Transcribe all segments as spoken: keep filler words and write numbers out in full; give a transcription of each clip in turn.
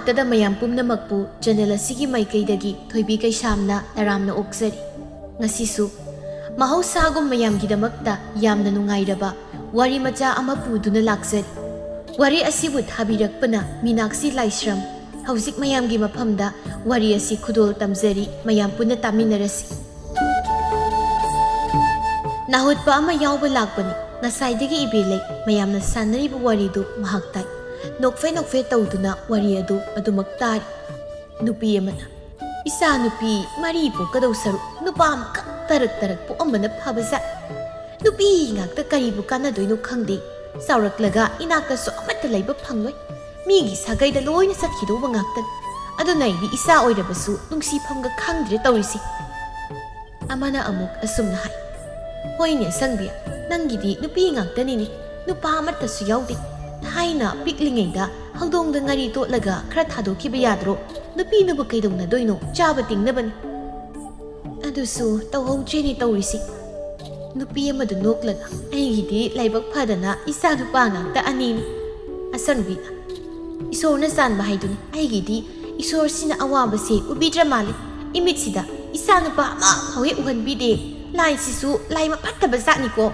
ꯇꯗ ꯃꯌꯥꯝ ꯄꯨꯝꯅꯃꯛꯄꯨ ꯆꯦꯅꯦꯜ ꯑꯁꯤꯒꯤ ꯃꯥꯏꯀꯩꯗꯒꯤ ꯊꯣꯏꯕꯤ ꯀꯩꯁꯥꯝꯅ ꯇꯔꯥꯝꯅ ꯑꯣꯛꯆꯔꯤ꯫ ꯉꯁꯤꯁꯨ ꯃꯍꯧꯁꯥꯒꯨꯝ ꯃꯌꯥꯝꯒꯤꯗꯃꯛꯇ ꯌꯥꯝꯅ ꯅꯨꯡꯉꯥꯏꯔꯕ ꯋꯥꯔꯤ ꯃꯆꯥ ꯑꯃ ꯄꯨꯗꯨꯅ ꯂꯥꯛꯆꯔꯤ꯫ ꯋꯥꯔꯤ ꯑꯁꯤꯕꯨ ꯊꯥꯕꯤꯔꯛꯄꯅ ꯃꯤꯅꯥꯛꯁꯤ ꯂꯥꯏꯁ꯭ꯔꯝ꯫ ꯍꯧꯖꯤꯛ ꯃꯌꯥꯝꯒꯤ ꯃꯐꯝꯗ ꯋꯥꯔꯤ ꯑꯁꯤ ꯈꯨꯗꯣꯜ ꯇꯝꯖꯔꯤ, ꯃꯌꯥꯝ ꯄꯨꯟꯅ ꯇꯥꯃꯤꯟꯅꯔꯁꯤ꯫ ꯅꯥꯍꯨꯠꯄ ꯑꯃ ꯌꯥꯎꯕ ꯂꯥꯛꯄꯅꯤ꯫ ꯉꯁꯥꯏꯗꯒꯤ ꯏꯕꯦꯜꯂꯩ ꯃꯌꯥꯝꯅ ꯁꯥꯟꯅꯔꯤꯕ ꯋꯥꯔꯤꯗꯨ ꯃꯍꯥꯛ ꯇꯥꯏ꯫ ꯅꯣꯛꯐꯦ ꯅꯣꯛꯐꯦ ꯇꯧꯗꯨꯅ ꯋꯥꯔꯤ ꯑꯗꯨ ꯑꯗꯨꯃꯛ ꯇꯥꯔꯤ꯫ ꯅꯨꯄꯤ ꯑꯃꯅ, "ꯏꯆꯥ ꯅꯨꯄꯤ ꯃꯔꯤ ꯄꯣꯛꯀꯗꯧ ꯁꯔꯨꯛ ꯅꯨꯄꯥ ꯑꯃꯈꯛ ꯇꯔꯛ ꯇꯔꯛ ꯄꯣꯛꯑꯝꯕꯅ ꯐꯕꯖꯥꯠ꯫ ꯅꯨꯄꯤ ꯉꯥꯛꯇ ꯀꯔꯤꯕꯨ ꯀꯥꯟꯅꯗꯣꯏꯅꯣ ꯈꯪꯗꯦ꯫ ꯆꯥꯎꯔꯛꯂꯒ ꯏꯅꯥꯛꯇꯁꯨ ꯑꯃꯠꯇ ꯂꯩꯕ ꯐꯪꯂꯣꯏ꯫ ꯃꯤꯒꯤ ꯁꯥꯒꯩꯗ ꯂꯣꯏꯅ ꯆꯠꯈꯤꯗꯧꯕ ꯉꯥꯛꯇꯅꯤ꯫ ꯑꯗꯨꯅ ꯑꯩꯗꯤ ꯏꯆꯥ ꯑꯣꯏꯔꯕꯁꯨ ꯅꯨꯡꯁꯤꯐꯝꯒ ꯈꯪꯗ꯭ꯔꯦ ꯇꯧꯔꯤꯁꯦ꯫" ꯑꯃꯅ ꯑꯃꯨꯛ ꯑꯁꯨꯝꯅ ꯍꯥꯏ, "ꯍꯣꯏꯅꯦ ꯑꯁꯪꯕꯤ, ꯅꯪꯒꯤꯗꯤ ꯅꯨꯄꯤ ꯉꯥꯛꯇꯅꯤꯅꯦ, ꯅꯨꯄꯥ ꯑꯃꯠꯇꯁꯨ ꯌꯥꯎꯗꯦ꯫ ꯊꯥꯏꯅ ꯄꯤꯛꯂꯤꯉꯩꯗ ꯍꯧꯗꯣꯡꯗ ꯉꯥꯔꯤ ꯇꯣꯠꯂꯒ ꯈꯔ ꯊꯥꯗꯣꯛꯈꯤꯕ ꯌꯥꯗ꯭ꯔꯣ? ꯅꯨꯄꯤꯅꯕꯨ ꯀꯩꯗꯧꯅꯗꯣꯏꯅꯣ? ꯆꯥꯕ ꯇꯤꯡꯅꯕꯅꯤ꯫" ꯑꯗꯨꯁꯨ ꯇꯧꯍꯧꯗ꯭ꯔꯦꯅꯦ ꯇꯧꯔꯤꯁꯤ꯫ ꯅꯨꯄꯤ ꯑꯃꯗꯨ ꯅꯣꯛꯂꯒ, "ꯑꯩꯒꯤꯗꯤ ꯂꯥꯏꯕꯛ ꯐꯗꯅ ꯏꯆꯥ ꯅꯨꯄꯥ ꯉꯥꯛꯇ ꯑꯅꯤꯅꯤ꯫" ꯑꯁꯪꯕꯤꯅ, "ꯏꯁꯣꯔꯅ ꯆꯥꯟꯕ ꯍꯥꯏꯗꯨꯅꯤ꯫ ꯑꯩꯒꯤꯗꯤ ꯏꯁꯣꯔꯁꯤꯅ ꯑꯋꯥꯕꯁꯦ ꯎꯕꯤꯗ꯭ꯔ ꯃꯥꯜꯂꯦ꯫ ꯏꯃꯤꯠꯁꯤꯗ ꯏꯆꯥ ꯅꯨꯄꯥ ꯑꯃ ꯐꯥꯎ ꯍꯦꯛ ꯎꯍꯟꯕꯤꯗꯦ꯫ ꯂꯥꯏꯁꯤꯁꯨ ꯂꯥꯏ ꯃꯐꯠꯇꯕ ꯖꯥꯠꯅꯤꯀꯣ꯫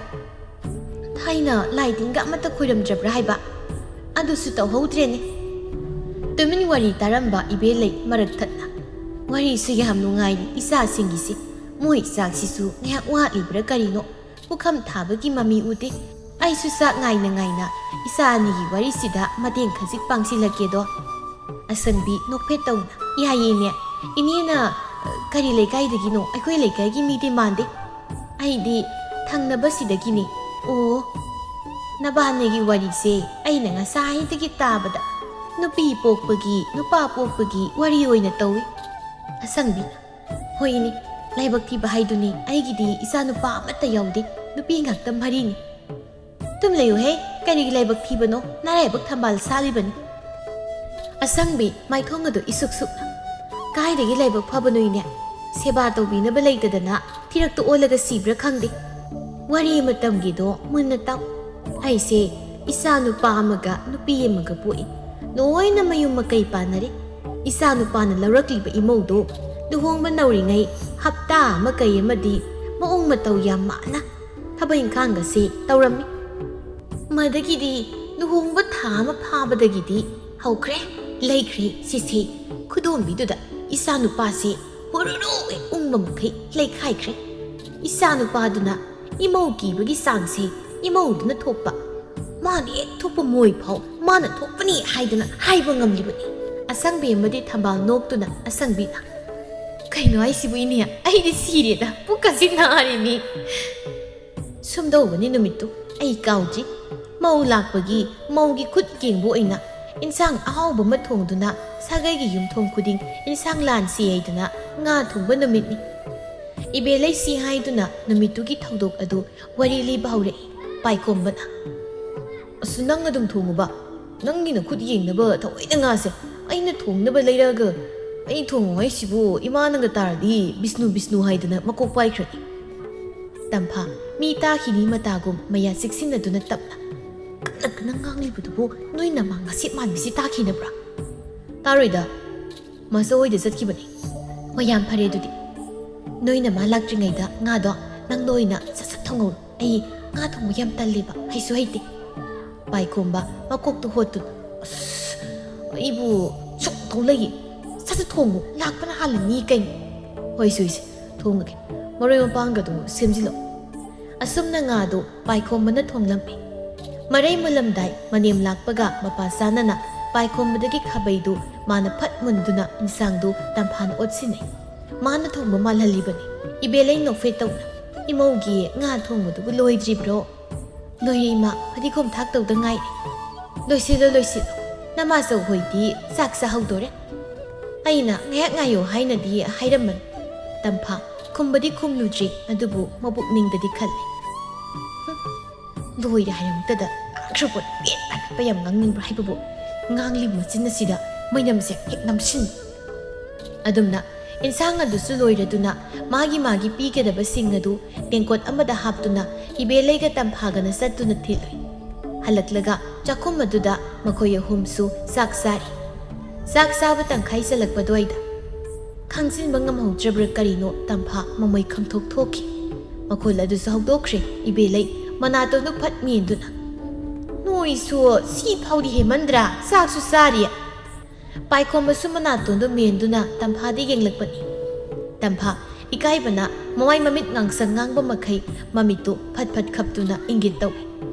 ꯊꯥꯏꯅ ꯂꯥꯏ ꯇꯤꯟꯒ ꯑꯃꯠꯇ ꯈꯣꯏꯔꯝꯗ꯭ꯔꯕ꯭ꯔꯥ ꯍꯥꯏꯕ? ꯑꯗꯨꯁꯨ ꯇꯧꯍꯧꯗ꯭ꯔꯦꯅꯦ꯫" ꯇꯨꯃꯤꯟ ꯋꯥꯔꯤ ꯇꯥꯔꯝꯕ ꯏꯕꯦꯜꯂꯩ ꯃꯔꯛ ꯊꯠꯅ, "ꯋꯥꯔꯤꯁꯨ ꯌꯥꯝ ꯅꯨꯡꯉꯥꯏꯔꯤ ꯏꯆꯥꯁꯤꯡꯒꯤꯁꯦ꯫ ꯃꯣꯏ ꯆꯥꯛꯁꯤꯁꯨ ꯉꯥꯏꯍꯥꯛ ꯋꯥꯠꯂꯤꯕ꯭ꯔꯥ ꯀꯔꯤꯅꯣ? ꯄꯨꯈꯝ ꯊꯥꯕꯒꯤ ꯃꯃꯤ ꯎꯗꯦ꯫ ꯑꯩꯁꯨ ꯆꯥꯛ ꯉꯥꯏꯅ ꯉꯥꯏꯅ ꯏꯆꯥ ꯑꯅꯤꯒꯤ ꯋꯥꯔꯤꯁꯤꯗ ꯃꯇꯦꯡ ꯈꯖꯤꯛ ꯄꯥꯡꯁꯤꯜꯂꯛꯀꯦꯗꯣ꯫" ꯑꯁꯪꯕꯤ ꯅꯣꯛꯐꯦꯠ ꯇꯧꯅ, "ꯌꯥꯏꯌꯦꯅꯦ꯫ ꯏꯅꯦꯅ, ꯑ, ꯀꯔꯤ ꯂꯩꯀꯥꯏꯗꯒꯤꯅꯣ? ꯑꯩꯈꯣꯏ ꯂꯩꯀꯥꯏꯒꯤ ꯃꯤꯗꯤ ꯃꯥꯟꯗꯦ꯫ ꯑꯩꯗꯤ ꯊꯪꯅꯕꯁꯤꯗꯒꯤꯅꯤ꯫" "ꯑꯣ, ꯅꯕꯥꯅꯤꯒꯤ ꯋꯥꯔꯤꯁꯦ ꯑꯩꯅ ꯉꯁꯥꯏꯗꯒꯤ ꯇꯥꯕꯗ ꯅꯨꯄꯤ ꯄꯣꯛꯄꯒꯤ, ꯅꯨꯄꯥ ꯄꯣꯛꯄꯒꯤ ꯋꯥꯔꯤ ꯑꯣꯏꯅ ꯇꯧꯏ꯫" ꯑꯁꯪꯕꯤꯅ, "ꯍꯣꯏꯅꯦ, ꯂꯥꯏꯕꯛ ꯊꯤꯕ ꯍꯥꯏꯗꯨꯅꯤ꯫ ꯑꯩꯒꯤꯗꯤ ꯏꯆꯥ ꯅꯨꯄꯥ ꯑꯃꯠꯇ ꯌꯥꯎꯗꯦ, ꯅꯨꯄꯤ ꯉꯥꯛꯇ ꯃꯔꯤꯅꯤ꯫" "ꯇꯨꯝ ꯂꯩꯌꯨꯍꯦ, ꯀꯔꯤꯒꯤ ꯂꯥꯏꯕꯛ ꯊꯤꯕꯅꯣ? ꯅꯔꯥꯏꯕꯛ ꯊꯝꯕꯥꯜ ꯁꯥꯠꯂꯤꯕꯅꯤ꯫" ꯑꯁꯪꯕꯤ ꯃꯥꯏꯊꯣꯡ ꯑꯗꯨ ꯏꯁꯨꯛ ꯁꯨꯛꯅ, "ꯀꯥꯏꯗꯒꯤ ꯂꯥꯏꯕꯛ ꯐꯕꯅꯣ ꯏꯅꯦ? ꯁꯦꯕꯥ ꯇꯧꯕꯤꯅꯕ ꯂꯩꯇꯗꯅ ꯊꯤꯔꯛꯇ ꯑꯣꯜꯂꯒ ꯁꯤꯕ꯭ꯔꯥ ꯈꯪꯗꯦ꯫ ꯋꯥꯔꯤ ꯃꯇꯝꯒꯤꯗꯣ ꯃꯨꯟꯅ ꯇꯥꯎ꯫ ꯑꯩꯁꯦ ꯏꯆꯥ ꯅꯨꯄꯥ ꯑꯃꯒ ꯅꯨꯄꯤ ꯑꯃꯒ ꯄꯣꯛꯏ꯫ ꯂꯣꯏꯅ ꯃꯌꯨꯝ ꯃꯀꯩ ꯄꯥꯟꯅꯔꯦ꯫ ꯏꯆꯥ ꯅꯨꯄꯥꯅ ꯂꯧꯔꯛꯂꯤꯕ ꯏꯃꯧꯗꯣ ꯂꯨꯍꯣꯡꯕ ꯅꯧꯔꯤꯉꯩ ꯍꯞꯇꯥ ꯑꯃ ꯀꯩ ꯑꯃꯗꯤ ꯃꯑꯣꯡ ꯃꯇꯧ ꯌꯥꯝ ꯃꯥꯟꯅ ꯊꯕꯛ ꯏꯪꯈꯥꯡꯒꯁꯦ ꯇꯧꯔꯝꯃꯤ꯫ ꯃꯗꯒꯤꯗꯤ ꯂꯨꯍꯣꯡꯕ ꯊꯥ ꯑꯃ ꯐꯥꯕꯗꯒꯤꯗꯤ ꯍꯧꯈ꯭ꯔꯦ, ꯂꯩꯈ꯭ꯔꯦ ꯁꯤꯁꯦ꯫ ꯈꯨꯗꯣꯝꯕꯤꯗꯨꯗ ꯏꯆꯥ ꯅꯨꯄꯥꯁꯦ ꯍꯨꯔꯨꯔꯨ ꯍꯦꯛ ꯎꯪꯕ ꯃꯈꯩ ꯂꯩꯈꯥꯏꯈ꯭ꯔꯦ꯫ ꯏꯆꯥ ꯅꯨꯄꯥꯗꯨꯅ ꯏꯃꯧ ꯀꯤꯕꯒꯤ ꯆꯥꯡꯁꯦ ꯏꯃꯧꯗꯨꯅ ꯊꯣꯛꯄ, ꯃꯥꯅ ꯍꯦꯛ ꯊꯣꯛꯄ ꯃꯣꯏ ꯐꯥꯎ ꯃꯥꯅ ꯊꯣꯛꯄꯅꯤ ꯍꯥꯏꯗꯅ ꯍꯥꯏꯕ ꯉꯝꯂꯤꯕꯅꯤ꯫ ꯑꯁꯪꯕꯤ ꯑꯃꯗꯤ ꯊꯝꯕꯥꯜ ꯅꯣꯛꯇꯨꯅ ꯑꯁꯪꯕꯤꯗ, "ꯀꯩꯅꯣ ꯍꯥꯏꯁꯤꯕꯨ ꯏꯅꯦ? ꯑꯩꯗꯤ ꯁꯤꯔꯦꯗ, ꯄꯨꯛꯀꯁꯤ ꯅꯥꯔꯦꯃꯤ!" ꯁꯨꯝꯗꯧꯕꯅꯤ ꯅꯨꯃꯤꯠꯇꯨ, ꯑꯩ ꯀꯥꯎꯗ꯭ꯔꯤ꯫ ꯃꯧ ꯂꯥꯛꯄꯒꯤ ꯃꯧꯒꯤ ꯈꯨꯠ ꯌꯦꯡꯕ ꯑꯣꯏꯅ ꯏꯟꯁꯥꯡ ꯑꯍꯥꯎꯕ ꯑꯃ ꯊꯣꯡꯗꯨꯅ ꯁꯥꯒꯩꯒꯤ ꯌꯨꯝꯊꯣꯡ ꯈꯨꯗꯤꯡ ꯏꯟꯁꯥꯡ ꯂꯥꯟꯁꯤ ꯍꯥꯏꯗꯅ ꯉꯥ ꯊꯣꯡꯕ ꯅꯨꯃꯤꯠꯅꯤ꯫ ꯏꯕꯦ ꯂꯩꯁꯤ ꯍꯥꯏꯗꯨꯅ ꯅꯨꯃꯤꯠꯇꯨꯒꯤ ꯊꯧꯗꯣꯛ ꯑꯗꯨ ꯋꯥꯔꯤ ꯂꯤꯕ ꯍꯧꯔꯛꯏ ꯄꯥꯏꯈꯣꯝꯕꯅ꯫ "ꯑꯁ, ꯅꯪ ꯑꯗꯨꯝ ꯊꯣꯡꯉꯨꯕ, ꯅꯪꯒꯤ ꯅꯈꯨꯠ ꯌꯦꯡꯅꯕ ꯊꯑꯣꯏꯅ ꯉꯥꯁꯦ ꯑꯩꯅ ꯊꯣꯡꯅꯕ ꯂꯩꯔꯛꯑꯒ, ꯑꯩ ꯊꯣꯡꯉꯨ ꯍꯥꯏꯁꯤꯕꯨ ꯏꯃꯥꯅꯒ ꯇꯥꯔꯗꯤ ꯕꯤꯁꯅꯨ ꯕꯤꯁꯅꯨ ꯍꯥꯏꯗꯅ ꯃꯀꯣꯛ ꯄꯥꯏꯈ꯭ꯔꯅꯤ꯫" ꯇꯝꯐꯥ, ꯃꯤ ꯇꯥꯈꯤꯅꯤ ꯃꯇꯥꯒꯨꯝ ꯃꯌꯥ ꯆꯤꯛꯁꯤꯟꯅꯗꯨꯅ ꯇꯞꯅ, "ꯀꯟꯅ ꯀꯟꯅ ꯉꯥꯡꯂꯤꯕꯗꯨꯕꯨ ꯅꯣꯏ ꯅꯃꯥ ꯉꯁꯤꯠ ꯃꯥꯟꯕꯤꯁꯤ ꯇꯥꯈꯤꯅꯕ꯭ꯔꯥ?" "ꯇꯥꯔꯣꯏꯗ, ꯃꯆꯧ ꯍꯣꯏꯗ ꯆꯠꯈꯤꯕꯅꯤ꯫" "ꯍꯣꯏ, ꯌꯥꯝ ꯐꯔꯦ ꯑꯗꯨꯗꯤ꯫ ꯅꯣꯏ ꯅꯃꯥ ꯂꯥꯛꯇ꯭ꯔꯤꯉꯩꯗ ꯉꯥꯗꯣ ꯅꯪꯅ ꯑꯣꯏꯅ ꯁꯠ ꯁꯠ ꯊꯣꯡꯍꯧꯔꯣ꯫ ꯑꯩ ꯉꯥ ꯊꯣꯡꯕ ꯌꯥꯝ ꯇꯜꯂꯦꯕ, ꯍꯩꯁꯨ ꯍꯩꯇꯦ꯫" ꯄꯥꯏꯈꯣꯝꯕ ꯃꯀꯣꯛꯇꯨ ꯍꯣꯠꯇꯨꯅ, "ꯑꯁ, ꯑꯩꯕꯨ ꯁꯨꯛ ꯇꯧ ꯂꯩꯌꯦ꯫ ꯁꯠ ꯁꯠ ꯊꯣꯡꯉꯨ, ꯂꯥꯛꯄꯅ ꯍꯥꯜꯂꯅꯤ ꯀꯩꯅꯣ꯫" "ꯍꯣꯏ ꯁꯨꯏꯁꯦ, ꯊꯣꯡꯉꯒꯦ꯫ ꯃꯔꯣꯏ ꯃꯄꯥꯡꯒꯗꯣ ꯁꯦꯝꯖꯤꯜꯂꯣ꯫" ꯑꯁꯨꯝꯅ ꯉꯥꯗꯨ ꯄꯥꯏꯈꯣꯝꯕꯅ ꯊꯣꯡꯂꯝꯃꯤ꯫ ꯃꯔꯩ ꯃꯨꯜꯂꯝꯗꯥꯏ ꯃꯅꯦꯝ ꯂꯥꯛꯄꯒ ꯃꯄꯥ ꯆꯥꯅꯅ ꯄꯥꯏꯈꯣꯝꯕꯗꯒꯤ ꯈꯥꯕꯩꯗꯨ ꯃꯥꯅ ꯐꯠ ꯃꯨꯟꯗꯨꯅ ꯏꯟꯁꯥꯡꯗꯨ ꯇꯝꯐꯥꯅ ꯑꯣꯠꯁꯤꯟꯅꯩ꯫ ꯃꯥꯅ ꯊꯣꯡꯕ ꯃꯥꯜꯍꯜꯂꯤꯕꯅꯤ꯫ ꯏꯕꯦꯂꯩ ꯅꯣꯛꯐꯦꯠ ꯇꯧꯅ, "ꯏꯃꯧꯒꯤ ꯉꯥ ꯊꯣꯡꯕꯗꯨꯕꯨ ꯂꯣꯏꯗ꯭ꯔꯤꯕ꯭ꯔꯣ?" "ꯂꯣꯏꯔꯦ ꯏꯃꯥ, ꯐꯗꯤꯒꯣꯝ ꯊꯥꯛꯇꯧꯗ ꯉꯥꯏꯔꯦ꯫" "ꯂꯣꯏꯁꯤꯜꯂꯣ, ꯂꯣꯏꯁꯤꯜꯂꯣ꯫ ꯅꯃꯥꯆꯧ ꯍꯣꯏꯗꯤ ꯆꯥꯛ ꯆꯥꯍꯧꯗꯣꯔꯦ꯫ ꯑꯩꯅ ꯉꯥꯏꯍꯥꯛ ꯉꯥꯏꯌꯣ ꯍꯥꯏꯅꯗꯤ ꯍꯥꯏꯔꯝꯕꯅꯤ꯫" ꯇꯝꯐꯥ ꯈꯨꯝꯕꯗꯤ ꯈꯨꯝꯂꯨꯗ꯭ꯔꯤ, ꯑꯗꯨꯕꯨ ꯃꯕꯨꯛꯅꯤꯡꯗꯗꯤ ꯈꯜꯂꯤ, "ꯍꯨꯝ, ꯂꯣꯏꯔꯦ ꯍꯥꯏꯔꯃꯛꯇꯗ ꯉꯥꯡꯈ꯭ꯔ ꯄꯣꯠ ꯄꯦꯠ ꯄꯦꯠꯄ ꯌꯥꯝ ꯉꯥꯡꯅꯤꯡꯕ꯭ꯔꯥ ꯍꯥꯏꯕꯕꯨ, ꯉꯥꯡꯂꯤꯕ ꯃꯆꯤꯟ ꯑꯁꯤꯗ ꯃꯩꯅꯝꯁꯦ ꯍꯦꯛ ꯅꯝꯁꯤꯟ꯫" ꯑꯗꯨꯝꯅ ꯏꯟꯁꯥꯡ ꯑꯗꯨꯁꯨ ꯂꯣꯏꯔꯗꯨꯅ ꯃꯥꯒꯤ ꯃꯥꯒꯤ ꯄꯤꯒꯗꯕꯁꯤꯡ ꯑꯗꯨ ꯇꯦꯡꯀꯣꯠ ꯑꯃꯗ ꯍꯥꯞꯇꯨꯅ ꯏꯕꯦꯂꯩꯒ ꯇꯝꯐꯥꯒꯅ ꯆꯠꯇꯨꯅ ꯊꯤꯜꯂꯨꯏ꯫ ꯍꯜꯂꯛꯂꯒ ꯆꯥꯛꯈꯨꯝ ꯑꯗꯨꯗ ꯃꯈꯣꯏ ꯑꯍꯨꯝꯁꯨ ꯆꯥꯛ ꯆꯥꯔꯤ꯫ ꯆꯥꯛ ꯆꯥꯕ ꯇꯪꯈꯥꯏ ꯆꯜꯂꯛꯄ ꯑꯗꯨꯋꯥꯏꯗ ꯈꯪꯖꯤꯟꯕ ꯉꯝꯍꯧꯗ꯭ꯔꯕ꯭ꯔꯥ ꯀꯔꯤꯅꯣ, ꯇꯝꯐꯥ ꯃꯃꯩ ꯈꯪꯊꯣꯛ ꯊꯣꯛꯈꯤ꯫ ꯃꯈꯣꯜ ꯑꯗꯨꯁꯨ ꯍꯧꯗꯣꯛꯈ꯭ꯔꯦ꯫ ꯏꯕꯦꯂꯩ ꯃꯅꯥꯇꯣꯟꯗꯨ ꯐꯠ ꯃꯦꯟꯗꯨꯅ, "ꯅꯣꯏꯁꯨ ꯁꯤ ꯐꯥꯎꯗꯤ ꯍꯦꯟꯃꯟꯗ꯭ꯔꯥ? ꯆꯥꯛꯁꯨ ꯆꯥꯔꯤ!" ꯄꯥꯏꯈꯣꯝꯕꯁꯨ ꯃꯅꯥꯇꯣꯟꯗꯨ ꯃꯦꯟꯗꯨꯅ ꯇꯝꯐꯥꯗ ꯌꯦꯡꯂꯛꯄꯅꯤ꯫ ꯇꯝꯐꯥ ꯏꯀꯥꯏꯕꯅ ꯃꯃꯥꯏ ꯃꯃꯤꯠ ꯉꯥꯡꯁꯪ ꯉꯥꯡꯕ ꯃꯈꯩ ꯃꯃꯤꯠꯇꯨ ꯐꯠ ꯐꯠ ꯈꯞꯇꯨꯅ ꯏꯪꯒꯤꯠ ꯇꯧꯏ꯫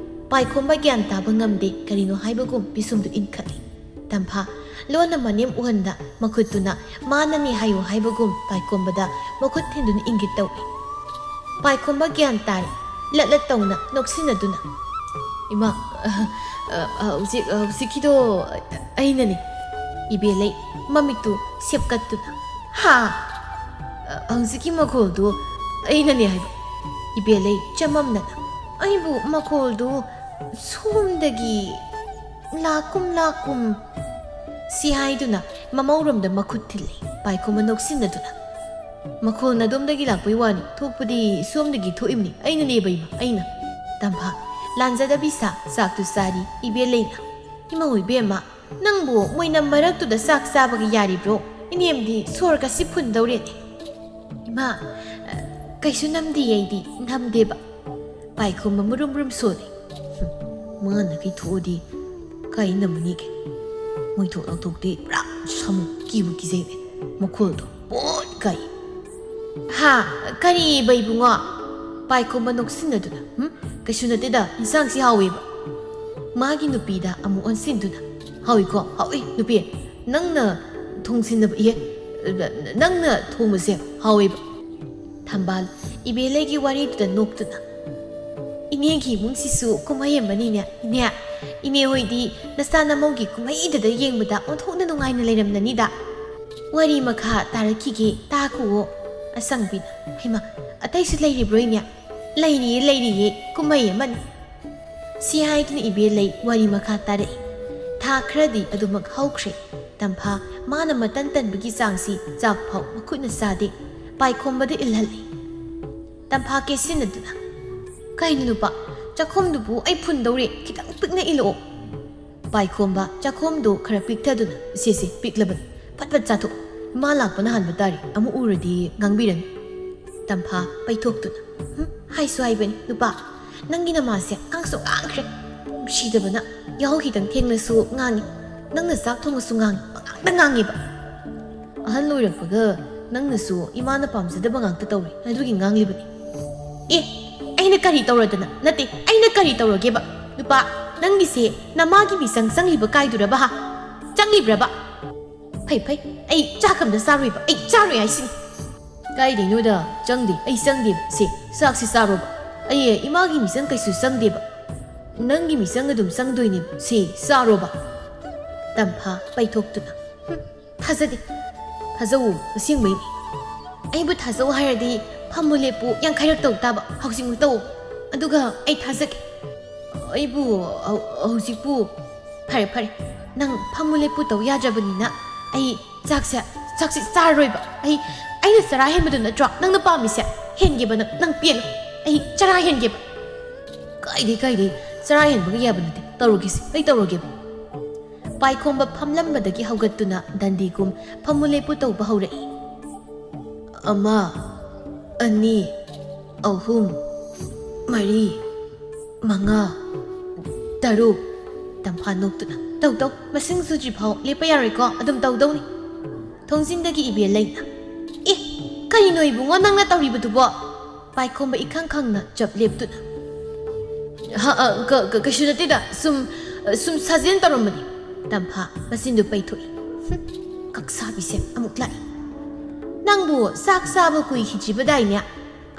ꯄꯥꯏꯈꯣꯝꯕ ꯒ꯭ꯌꯥꯟ ꯇꯥꯕ ꯉꯝꯗꯦ, ꯀꯔꯤꯅꯣ ꯍꯥꯏꯕꯒꯨꯝ ꯄꯤꯁꯨꯝꯗꯨ ꯏꯟꯈꯠꯂꯤ꯫ ꯇꯝꯐꯥ ꯂꯣꯟꯅ ꯃꯅꯦꯝ ꯎꯍꯟꯗ ꯃꯈꯨꯠꯇꯨꯅ ꯃꯥꯅꯅꯤ ꯍꯥꯏꯌꯨ ꯍꯥꯏꯕꯒꯨꯝ ꯄꯥꯏꯈꯣꯝꯕꯗ ꯃꯈꯨꯠ ꯊꯤꯟꯗꯨꯅ ꯏꯪꯒꯤꯠ ꯇꯧꯏ꯫ ꯄꯥꯏꯈꯣꯝꯕ ꯒ꯭ꯌꯥꯟ ꯇꯥꯔꯦ, ꯂꯠ ꯂꯠ ꯇꯧꯅ ꯅꯣꯛꯁꯤꯟꯅꯗꯨꯅ, "ꯏꯃꯥ, ꯑ, ꯑ, ꯍꯧꯖꯤꯛ, ꯍꯧꯖꯤꯛꯀꯤꯗꯣ ꯑꯩꯅꯅꯤ꯫" ꯏꯕꯦꯂꯩ ꯃꯃꯤꯠꯇꯨ ꯁꯦꯞꯀꯠꯇꯨꯅ, "ꯍꯥ? ꯑ, ꯍꯧꯖꯤꯛꯀꯤ ꯃꯈꯣꯜꯗꯨ ꯑꯩꯅꯅꯦ ꯍꯥꯏꯕ?" ꯏꯕꯦꯂꯩ ꯆꯃꯝꯅꯅ, "ꯑꯩꯕꯨ ꯃꯈꯣꯜꯗꯨ ꯁꯣꯝꯗꯒꯤ ꯂꯥꯛꯀꯨꯝ ꯂꯥꯛꯀꯨꯝ" ꯁꯤ ꯍꯥꯏꯗꯨꯅ ꯃꯃꯧꯔꯣꯝꯗ ꯃꯈꯨꯠ ꯊꯤꯜꯂꯤ꯫ ꯄꯥꯏꯈꯣꯝꯕ ꯅꯣꯛꯁꯤꯟꯅꯗꯨꯅ, "ꯃꯈꯣꯜ ꯅꯗꯣꯝꯗꯒꯤ ꯂꯥꯛꯄꯩ ꯋꯥꯅꯤ, ꯊꯣꯛꯄꯗꯤ ꯁꯣꯝꯗꯒꯤ ꯊꯣꯛꯏꯝꯅꯤ, ꯑꯩꯅꯅꯦ ꯕꯩꯃ, ꯑꯩꯅ꯫" ꯇꯝꯐꯥ ꯂꯥꯟꯖꯗꯕꯤ ꯁꯥ ꯆꯥꯛꯇꯨ ꯆꯥꯔꯤ꯫ ꯏꯕꯦꯂꯩꯅ, "ꯏꯃꯧ ꯏꯕꯦꯝꯃ, ꯅꯪꯕꯨ ꯃꯣꯏꯅ ꯃꯔꯛꯇꯨꯗ ꯆꯥꯛ ꯆꯥꯕꯒ ꯌꯥꯔꯤꯕ꯭ꯔꯣ? ꯏꯅꯦꯝꯗꯤ ꯁꯣꯔꯒꯁꯤ ꯐꯨꯟꯗꯧꯔꯦꯅꯦ꯫" "ꯏꯃꯥ, ꯀꯩꯁꯨ ꯅꯝꯗꯦ, ꯑꯩꯗꯤ ꯅꯝꯗꯦꯕ꯫" ꯄꯥꯏꯈꯣꯝꯕ ꯃꯨꯔꯨꯝ ꯃꯨꯔꯨꯝ ꯁꯣꯜꯂꯤ꯫ "ꯍꯨꯝ, ꯃꯥꯅ ꯀꯩꯊꯣꯛꯑꯗꯤ ꯀꯥꯏ ꯅꯝꯃꯅꯤꯒꯦ? ꯃꯣꯏ ꯊꯣꯛ ꯂꯥꯎꯊꯣꯛꯇꯦ, ꯄꯨꯔꯥ ꯁꯥꯃꯨ, ꯀꯤꯕꯨ ꯀꯤꯖꯩꯅꯦ꯫ ꯃꯈꯣꯜꯗꯣ ꯄꯣꯠ ꯀꯥꯏ꯫" "ꯍꯥ? ꯀꯔꯤꯕ ꯏꯕꯨꯡꯉꯣ?" ꯄꯥꯏꯈꯣꯝꯕ ꯅꯣꯛꯁꯤꯟꯅꯗꯨꯅ, "ꯍꯨꯝ? ꯀꯩꯁꯨ ꯅꯠꯇꯦꯗ, ꯏꯟꯁꯥꯡꯁꯤ ꯍꯥꯎꯋꯦꯕ꯫" ꯃꯥꯒꯤ ꯅꯨꯄꯤꯗ ꯑꯃꯨꯛ ꯑꯣꯟꯁꯤꯟꯗꯨꯅ, "ꯍꯥꯎꯏꯀꯣ, ꯍꯥꯎꯏ ꯅꯨꯄꯤ, ꯅꯪꯅ ꯊꯣꯡꯁꯤꯟꯅꯕ, ꯏꯍꯦ, ꯅꯪꯅ ꯊꯣꯡꯕꯁꯦ ꯍꯥꯎꯋꯦꯕ꯫" ꯊꯝꯕꯥꯜ ꯏꯕꯦꯂꯩꯒꯤ ꯋꯥꯔꯤꯗꯨꯗ ꯅꯣꯛꯇꯨꯅ, "ꯏꯅꯦꯒꯤ ꯏꯃꯨꯡꯁꯤꯁꯨ ꯀꯨꯝꯍꯩ ꯑꯃꯅꯤꯅꯦ, ꯏꯅꯦ꯫ ꯏꯅꯦ ꯍꯣꯏꯗꯤ ꯅꯆꯥ ꯅꯃꯧꯒꯤ ꯀꯨꯝꯍꯩꯗꯨꯗ ꯌꯦꯡꯕꯗ ꯑꯣꯟꯊꯣꯛꯅ ꯅꯨꯡꯉꯥꯏꯅ ꯂꯩꯔꯝꯂꯅꯤꯗ꯫ ꯋꯥꯔꯤ ꯃꯈꯥ ꯇꯥꯔꯛꯈꯤꯒꯦ, ꯇꯥꯈꯨꯑꯣ꯫" ꯑꯁꯪꯕꯤꯅ, "ꯍꯩꯃꯥ, ꯑꯇꯩꯁꯨ ꯂꯩꯔꯤꯕ꯭ꯔꯣ, ꯏꯅꯦ?" "ꯂꯩꯔꯤꯌꯦ, ꯂꯩꯔꯤꯌꯦ, ꯀꯨꯝꯍꯩ ꯑꯃꯅꯤ꯫" ꯁꯤ ꯍꯥꯏꯗꯨꯅ ꯏꯕꯦꯂꯩ ꯋꯥꯔꯤ ꯃꯈꯥ ꯇꯥꯔꯛꯏ꯫ ꯊꯥ ꯈꯔꯗꯤ ꯑꯗꯨꯃꯛ ꯍꯧꯈ꯭ꯔꯦ꯫ ꯇꯝꯐꯥ ꯃꯥꯅ ꯃꯇꯟ ꯇꯟꯕꯒꯤ ꯆꯥꯡꯁꯤ ꯆꯥꯛ ꯐꯥꯎ ꯃꯈꯨꯠꯅ ꯆꯥꯗꯦ, ꯄꯥꯏꯈꯣꯝꯕꯗ ꯏꯜꯍꯜꯂꯤ꯫ ꯇꯝꯐꯥ ꯀꯦꯁꯤꯟꯅꯗꯨꯅ, "ꯀꯩꯅꯣ ꯅꯨꯄꯥ, "ꯆꯥꯛꯈꯣꯝꯗꯨꯕꯨ ꯑꯩ ꯐꯨꯟꯗꯧꯔꯦ, ꯈꯤꯇꯪ ꯄꯤꯛꯅ ꯏꯜꯂꯛꯑꯣ꯫" ꯄꯥꯏꯈꯣꯝꯕ ꯆꯥꯛꯈꯣꯝꯗꯣ ꯈꯔ ꯄꯤꯛꯊꯗꯨꯅ, "ꯁꯦ ꯁꯦ, ꯄꯤꯛꯂꯕꯅꯤ, ꯐꯠ ꯐꯠ ꯆꯥꯊꯣꯛ꯫ ꯏꯃꯥ ꯂꯥꯛꯄꯅ ꯍꯥꯟꯕ ꯇꯥꯔꯦ, ꯑꯃꯨꯛ ꯎꯔꯗꯤ ꯉꯥꯡꯕꯤꯔꯅꯤ꯫" ꯇꯝꯐꯥ ꯄꯩꯊꯣꯛꯇꯨꯅ, "ꯍꯨꯝ, ꯍꯥꯏꯁꯨ ꯍꯥꯏꯕꯅꯤ ꯅꯨꯄꯥ, ꯅꯪꯒꯤ ꯅꯃꯥꯁꯦ ꯉꯥꯡꯁꯨ ꯉꯥꯡꯈ꯭ꯔꯦ꯫ ꯅꯨꯡꯁꯤꯗꯕꯅ ꯌꯥꯍꯧ ꯈꯤꯇꯪ ꯊꯦꯡꯂꯁꯨ ꯉꯥꯡꯉꯤ, ꯅꯪꯅ ꯆꯥꯛ ꯊꯣꯡꯉꯁꯨ ꯉꯥꯡꯉꯤ, ꯄꯉꯥꯡꯗ ꯉꯥꯡꯉꯦꯕ꯫ ꯑꯍꯜ ꯑꯣꯏꯔꯛꯄꯒ ꯅꯪꯅꯁꯨ ꯏꯃꯥꯅ ꯄꯥꯝꯖꯗꯕ ꯉꯥꯛꯇ ꯇꯧꯔꯦ, ꯑꯗꯨꯒꯤ ꯉꯥꯡꯂꯤꯕꯅꯤ꯫" "ꯑꯦ, ꯑꯩꯅ ꯀꯔꯤ ꯇꯧꯔꯗꯅ? ꯅꯠꯇꯦ, ꯑꯩꯅ ꯀꯔꯤ ꯇꯧꯔꯒꯦꯕ? ꯅꯨꯄꯥ, ꯅꯪꯒꯤꯁꯦ ꯅꯃꯥꯒꯤ ꯃꯤꯆꯪ ꯆꯪꯂꯤꯕ ꯀꯥꯏꯗꯨꯔꯕ ꯍꯥ? ꯆꯪꯂꯤꯕ꯭ꯔꯕ? ꯐꯩ ꯐꯩ, ꯑꯩ ꯆꯥꯛ ꯑꯝꯇ ꯆꯥꯔꯣꯏꯕ, ꯑꯩ ꯆꯥꯔꯣꯏ ꯍꯥꯏꯁꯤꯅꯤ꯫" "ꯀꯥꯏꯗꯩꯅꯣꯗ, ꯆꯪꯗꯦ, ꯑꯩ ꯆꯪꯗꯦꯕ꯫ ꯁꯦ, ꯆꯥꯛꯁꯤ ꯆꯥꯔꯣꯕ꯫ ꯑꯩ ꯏꯃꯥꯒꯤ ꯃꯤꯆꯪ ꯀꯩꯁꯨ ꯆꯪꯗꯦꯕ꯫ ꯅꯪꯒꯤ ꯃꯤꯆꯪ ꯑꯗꯨꯝ ꯆꯪꯗꯣꯏꯅꯦꯕ꯫ ꯁꯦ, ꯆꯥꯔꯣꯕ꯫" ꯇꯝꯐꯥ ꯄꯩꯊꯣꯛꯇꯨꯅ, "ꯍꯨꯝ, ꯊꯥꯖꯗꯦ꯫" "ꯊꯥꯖꯧ, ꯑꯁꯦꯡꯕꯩꯅꯤ꯫ ꯑꯩꯕꯨ ꯊꯥꯖꯧ ꯍꯥꯏꯔꯗꯤ ꯐꯝꯃꯨ ꯂꯦꯞꯄꯨ ꯌꯥꯡꯈꯩꯔꯛ ꯇꯧ ꯇꯥꯕ꯫ ꯍꯧꯖꯤꯛꯃꯛ ꯇꯧ, ꯑꯗꯨꯒ ꯑꯩ ꯊꯥꯖꯒꯦ꯫" "ꯑꯩꯕꯨ ꯍꯧ-, ꯍꯧꯖꯤꯛꯄꯨ?" "ꯐꯔꯦ ꯐꯔꯦ, ꯅꯪ ꯐꯝꯃꯨ ꯂꯦꯞꯄꯨ ꯇꯧ ꯌꯥꯗ꯭ꯔꯕꯅꯤꯅ ꯑꯩ ꯆꯥꯛꯁꯦ, ꯆꯥꯛꯁꯦ ꯆꯥꯔꯔꯣꯏꯕ꯫ ꯑꯩ, ꯑꯩꯅ ꯆꯔꯥ ꯍꯦꯟꯕꯗꯨ ꯅꯠꯇ꯭ꯔꯣ ꯅꯪꯅ ꯄꯥꯝꯃꯤꯁꯦ? ꯍꯦꯟꯒꯦꯕ ꯅꯪ, ꯅꯪ ꯄꯦꯜꯂꯣ꯫ ꯑꯩ ꯆꯔꯥ ꯍꯦꯟꯒꯦꯕ꯫" "ꯀꯥꯏꯗꯩ, ꯀꯥꯏꯗꯩ? ꯆꯔꯥ ꯍꯦꯟꯕꯒ ꯌꯥꯕ ꯅꯠꯇꯦ꯫ ꯇꯧꯔꯒꯦꯁꯦ, ꯑꯩ ꯇꯧꯔꯒꯦꯕ꯫" ꯄꯥꯏꯈꯣꯝꯕ ꯐꯝꯂꯝꯕꯗꯒꯤ ꯍꯧꯒꯠꯇꯨꯅ ꯗꯟꯗꯤꯒꯨꯝ ꯐꯝꯃꯨ ꯂꯦꯞꯄꯨ ꯇꯧꯕ ꯍꯧꯔꯛꯏ꯫ "ꯑꯃ, ꯑꯅꯤ, ꯑꯍꯨꯝ, ꯃꯔꯤ, ꯃꯉꯥ, ꯇꯔꯨꯛ꯫" ꯇꯝꯐꯥ ꯅꯣꯛꯇꯨꯅ, "ꯇꯧ, ꯇꯧ, ꯃꯁꯤꯡ ꯁꯨꯗ꯭ꯔꯤꯐꯥꯎ ꯂꯦꯞꯄ ꯌꯥꯔꯣꯏꯀꯣ, ꯑꯗꯨꯝ ꯇꯧꯗꯧꯅꯤ꯫" ꯊꯣꯡꯖꯤꯟꯗꯒꯤ ꯏꯕꯦꯜ ꯂꯩꯅ, "ꯑꯦ, ꯀꯔꯤꯅꯣ ꯏꯕꯨꯡꯉꯣ ꯅꯪꯅ ꯇꯧꯔꯤꯕꯗꯨꯕꯣ?" ꯄꯥꯏꯈꯣꯝꯕ ꯏꯈꯪ ꯈꯪꯅ ꯆꯞ ꯂꯦꯞꯇꯨꯅ, "ꯍ, ꯑ, ꯀ-, ꯀ-, ꯀꯩꯁꯨ ꯅꯠꯇꯦꯗ, ꯁꯨꯝ, ꯑ, ꯁꯨꯝ ꯁꯥꯖꯦꯜ ꯇꯧꯔꯝꯕꯅꯤ꯫" ꯇꯝꯐꯥ ꯃꯆꯤꯟꯗꯨ ꯄꯩꯊꯣꯛꯏ꯫ "ꯍꯨꯝ, ꯀꯛꯁꯥꯕꯤꯁꯦ ꯑꯃꯨꯛ ꯂꯥꯛꯏ꯫ ꯅꯪꯕꯨ ꯆꯥꯛ ꯆꯥꯕ ꯀꯨꯏꯈꯤꯗ꯭ꯔꯤꯕꯗꯥꯏꯅꯦ?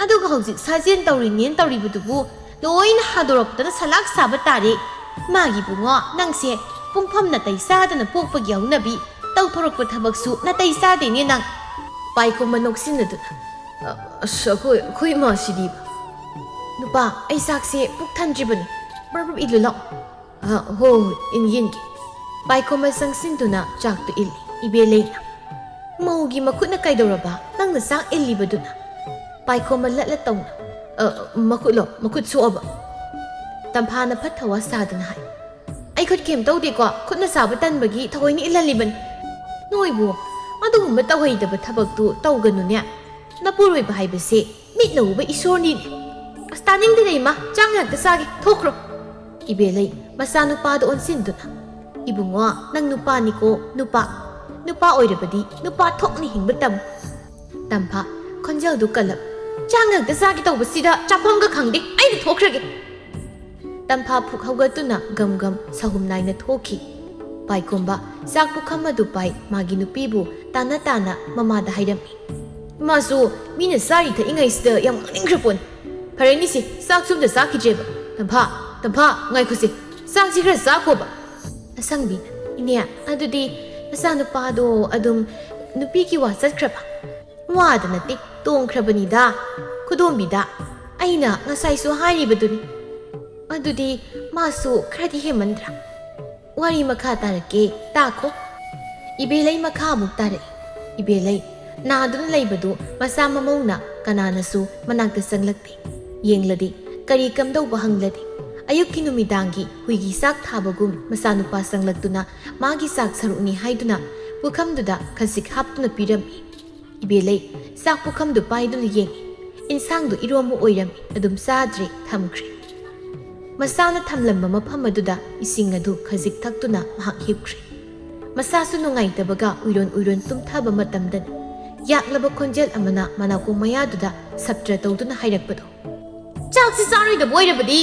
ꯑꯗꯨꯒ ꯍꯧꯖꯤꯛ ꯁꯥꯖꯦꯜ ꯇꯧꯔꯤꯅꯦꯅ ꯇꯧꯔꯤꯕꯗꯨꯕꯨ ꯂꯣꯏꯅ ꯍꯥꯗꯣꯔꯛꯇꯅ ꯁꯂꯥꯛ ꯁꯥꯕ ꯇꯥꯔꯦ꯫ ꯃꯥꯒꯤ ꯏꯕꯨꯡꯉꯣ, ꯅꯪꯁꯦ ꯄꯨꯡꯐꯝ ꯅꯥꯇꯩ ꯆꯥꯗꯅ ꯄꯣꯛꯄꯒꯤ ꯍꯧꯅꯕꯤ, ꯇꯧꯊꯣꯔꯛꯄ ꯊꯕꯛꯁꯨ ꯅꯥꯇꯩ ꯆꯥꯗꯦꯅꯦ ꯅꯪ꯫" ꯄꯥꯏꯈꯣꯝꯕ ꯅꯣꯛꯁꯤꯟꯅꯗꯨꯅ, "ꯑ, ꯑꯁ, ꯑꯩꯈꯣꯏ, ꯑꯩꯈꯣꯏ ꯏꯃꯥꯁꯤꯗꯤ꯫" "ꯅꯨꯄꯥ, ꯑꯩ ꯆꯥꯛꯁꯦ ꯄꯨꯛ ꯊꯟꯗ꯭ꯔꯤꯕꯅꯤ, ꯕ꯭ꯔꯞ ꯕ꯭ꯔꯞ ꯏꯜꯂꯨ ꯂꯥꯎ꯫" "ꯑ, ꯍꯣ, ꯍꯣꯏ, ꯏꯟꯒꯦ, ꯏꯟꯒꯦ꯫" ꯄꯥꯏꯈꯣꯝꯕ ꯆꯪꯁꯤꯟꯗꯨꯅ ꯆꯥꯛꯇꯨ ꯏꯜꯂꯤ꯫ ꯏꯕꯦꯂꯩꯅ, "ꯃꯧꯒꯤ ꯃꯈꯨꯠꯅ ꯀꯩꯗꯧꯔꯕ ꯅꯪꯅ ꯆꯥꯛ ꯏꯜꯂꯤꯕꯗꯨꯅ?" ꯄꯥꯏꯈꯣꯝꯕ ꯂꯠ ꯂꯠ ꯇꯧꯅ, "ꯑ, ꯃꯈꯨꯠꯂꯣ? ꯃꯈꯨꯠ ꯁꯣꯛꯑꯕ?" ꯇꯝꯐꯥꯅ ꯐꯠ ꯊꯋꯥ ꯁꯥꯗꯨꯅ ꯍꯥꯏ, "ꯑꯩ ꯈꯨꯠ ꯀꯩꯝ ꯇꯧꯗꯦꯀꯣ, ꯈꯨꯠꯅ ꯆꯥꯕ ꯇꯟꯕꯒꯤ ꯊꯑꯣꯏꯅ ꯏꯜꯍꯜꯂꯤꯕꯅꯤ꯫ ꯅꯣꯏꯕꯨ ꯑꯗꯨꯒꯨꯝꯕ ꯇꯧꯍꯩꯗꯕ ꯊꯕꯛꯇꯨ ꯇꯧꯒꯅꯨꯅꯦ꯫ ꯅꯄꯨꯔꯣꯏꯕ ꯍꯥꯏꯕꯁꯦ ꯃꯤꯠꯅ ꯎꯕ ꯏꯁꯣꯔꯅꯤꯅꯦ꯫ ꯑꯁ, ꯇꯥꯅꯤꯡꯗꯦꯅꯦ ꯏꯃꯥ, ꯆꯥꯛ ꯉꯥꯛꯇ ꯆꯥꯒꯦ, ꯊꯣꯛꯈ꯭ꯔꯣ꯫" ꯏꯕꯦꯂꯩ ꯃꯆꯥꯅꯨꯄꯥꯗ ꯑꯣꯟꯁꯤꯟꯗꯨꯅ, "ꯏꯕꯨꯡꯉꯣ, ꯅꯪ ꯅꯨꯄꯥꯅꯤꯀꯣ, ꯅꯨꯄꯥ꯫ ꯅꯨꯄꯥ ꯑꯣꯏꯔꯕꯗꯤ ꯅꯨꯄꯥ ꯊꯣꯛꯅ ꯍꯤꯡꯕ ꯇꯝꯃꯨ꯫" ꯇꯝꯐꯥ ꯈꯣꯟꯖꯦꯜꯗꯨ ꯀꯜꯂꯞ, "ꯆꯥꯛ ꯉꯥꯛꯇ ꯆꯥꯒꯦ ꯇꯧꯕꯁꯤꯗ ꯆꯥꯐꯝꯒ ꯈꯪꯗꯦ, ꯑꯩꯗꯤ ꯊꯣꯛꯈ꯭ꯔꯒꯦ꯫" ꯇꯝꯐꯥ ꯐꯨꯛ ꯍꯧꯒꯠꯇꯨꯅ ꯒꯝ ꯒꯝ ꯁꯍꯨꯝ ꯅꯥꯏꯅ ꯊꯣꯛꯈꯤ꯫ ꯄꯥꯏꯈꯣꯝꯕ ꯆꯥꯛ ꯄꯨꯈꯝ ꯑꯗꯨ ꯄꯥꯏ ꯃꯥꯒꯤ ꯅꯨꯄꯤꯕꯨ ꯇꯥꯅ ꯇꯥꯅ ꯃꯃꯥꯗ ꯍꯥꯏꯔꯝꯃꯤ꯫ ꯏꯃꯥꯁꯨ ꯃꯤꯅ ꯆꯥꯔꯤ ꯊꯛꯏꯉꯩꯁꯤꯗ ꯌꯥꯝ ꯉꯥꯡꯅꯤꯡꯈ꯭ꯔ ꯄꯣꯠꯅꯤ꯫ ꯐꯔꯦꯅꯤꯁꯦ, ꯆꯥꯛꯁꯨ ꯑꯝꯇ ꯆꯥꯈꯤꯗ꯭ꯔꯦꯕ꯫ ꯇꯝꯐꯥ, ꯇꯝꯐꯥ, ꯉꯥꯏꯈꯣꯁꯦ, ꯆꯥꯛꯁꯤ ꯈꯔ ꯆꯥꯈꯣꯕ꯫ ꯑꯁꯪꯕꯤꯅ, "ꯏꯅꯦ, ꯑꯗꯨꯗꯤ ꯅꯆꯥꯅꯨꯄꯥꯗꯣ ꯑꯗꯨꯝ ꯅꯨꯄꯤꯒꯤ ꯋꯥ ꯆꯠꯈ꯭ꯔꯕ?" "ꯋꯥꯗ ꯅꯠꯇꯦ, ꯇꯣꯡꯈ꯭ꯔꯕꯅꯤꯗ, ꯈꯨꯗꯣꯝꯕꯤꯗ꯫ ꯑꯩꯅ ꯉꯁꯥꯏꯁꯨ ꯍꯥꯏꯔꯤꯕꯗꯨꯅꯤ꯫ ꯑꯗꯨꯗꯤ ꯃꯥꯁꯨ ꯈꯔꯗꯤ ꯍꯦꯟꯃꯟꯗ꯭ꯔꯥ?" "ꯋꯥꯔꯤ ꯃꯈꯥ ꯇꯥꯔꯛꯀꯦ, ꯇꯥꯈꯣ꯫" ꯏꯕꯦꯂꯩ ꯃꯈꯥ ꯑꯃꯨꯛ ꯇꯥꯔꯛꯏ꯫ ꯏꯕꯦꯂꯩ ꯅꯥꯗꯨꯅ ꯂꯩꯕꯗꯨ ꯃꯆꯥ ꯃꯃꯧꯅ ꯀꯅꯥꯅꯁꯨ ꯃꯅꯥꯛꯇ ꯆꯪꯂꯛꯇꯦ꯫ ꯌꯦꯡꯂꯗꯤ ꯀꯔꯤ ꯀꯝꯗꯧꯕ ꯍꯪꯂꯗꯤ, ꯑꯌꯨꯛꯀꯤ ꯅꯨꯃꯤꯗꯥꯡꯒꯤ ꯍꯨꯏꯒꯤ ꯆꯥꯛ ꯊꯥꯕꯒꯨꯝ ꯃꯆꯥꯅꯨꯄꯥ ꯆꯪꯂꯛꯇꯨꯅ ꯃꯥꯒꯤ ꯆꯥꯛ ꯁꯔꯨꯛꯅꯤ ꯍꯥꯏꯗꯨꯅ ꯄꯨꯈꯝꯗꯨꯗ ꯈꯖꯤꯛ ꯍꯥꯞꯇꯨꯅ ꯄꯤꯔꯝꯃꯤ꯫ ꯏꯕꯦꯂꯩ ꯆꯥꯛ ꯄꯨꯈꯝꯗꯨ ꯄꯥꯏꯗꯨꯅ ꯌꯦꯡꯉꯤ꯫ ꯏꯟꯁꯥꯡꯗꯨ ꯏꯔꯣꯝꯕ ꯑꯣꯏꯔꯝꯃꯤ, ꯑꯗꯨꯝ ꯆꯥꯗ꯭ꯔꯦ, ꯊꯝꯈ꯭ꯔꯦ꯫ ꯃꯁꯥꯅ ꯊꯝꯂꯝꯕ ꯃꯐꯝ ꯑꯗꯨꯗ ꯏꯁꯤꯡ ꯑꯗꯨ ꯈꯖꯤꯛ ꯊꯛꯇꯨꯅ ꯉꯥꯏꯍꯥꯛ ꯍꯤꯞꯈ꯭ꯔꯦ꯫ ꯃꯁꯥꯁꯨ ꯅꯨꯡꯉꯥꯏꯇꯕꯒ ꯎꯏꯔꯣꯟ ꯎꯏꯔꯣꯟ ꯇꯨꯝꯊꯕ ꯃꯇꯝꯗꯅꯤ ꯌꯥꯛꯂꯕ ꯈꯣꯟꯖꯦꯜ ꯑꯃꯅ ꯃꯅꯥꯀꯣꯡ ꯃꯌꯥꯗꯨꯗ ꯁꯞꯇ꯭ꯔ ꯇꯧꯗꯨꯅ ꯍꯥꯏꯔꯛꯄꯗꯣ꯫ "ꯆꯥꯛꯁꯤ ꯆꯥꯔꯣꯏꯗꯕ ꯑꯣꯏꯔꯕꯗꯤ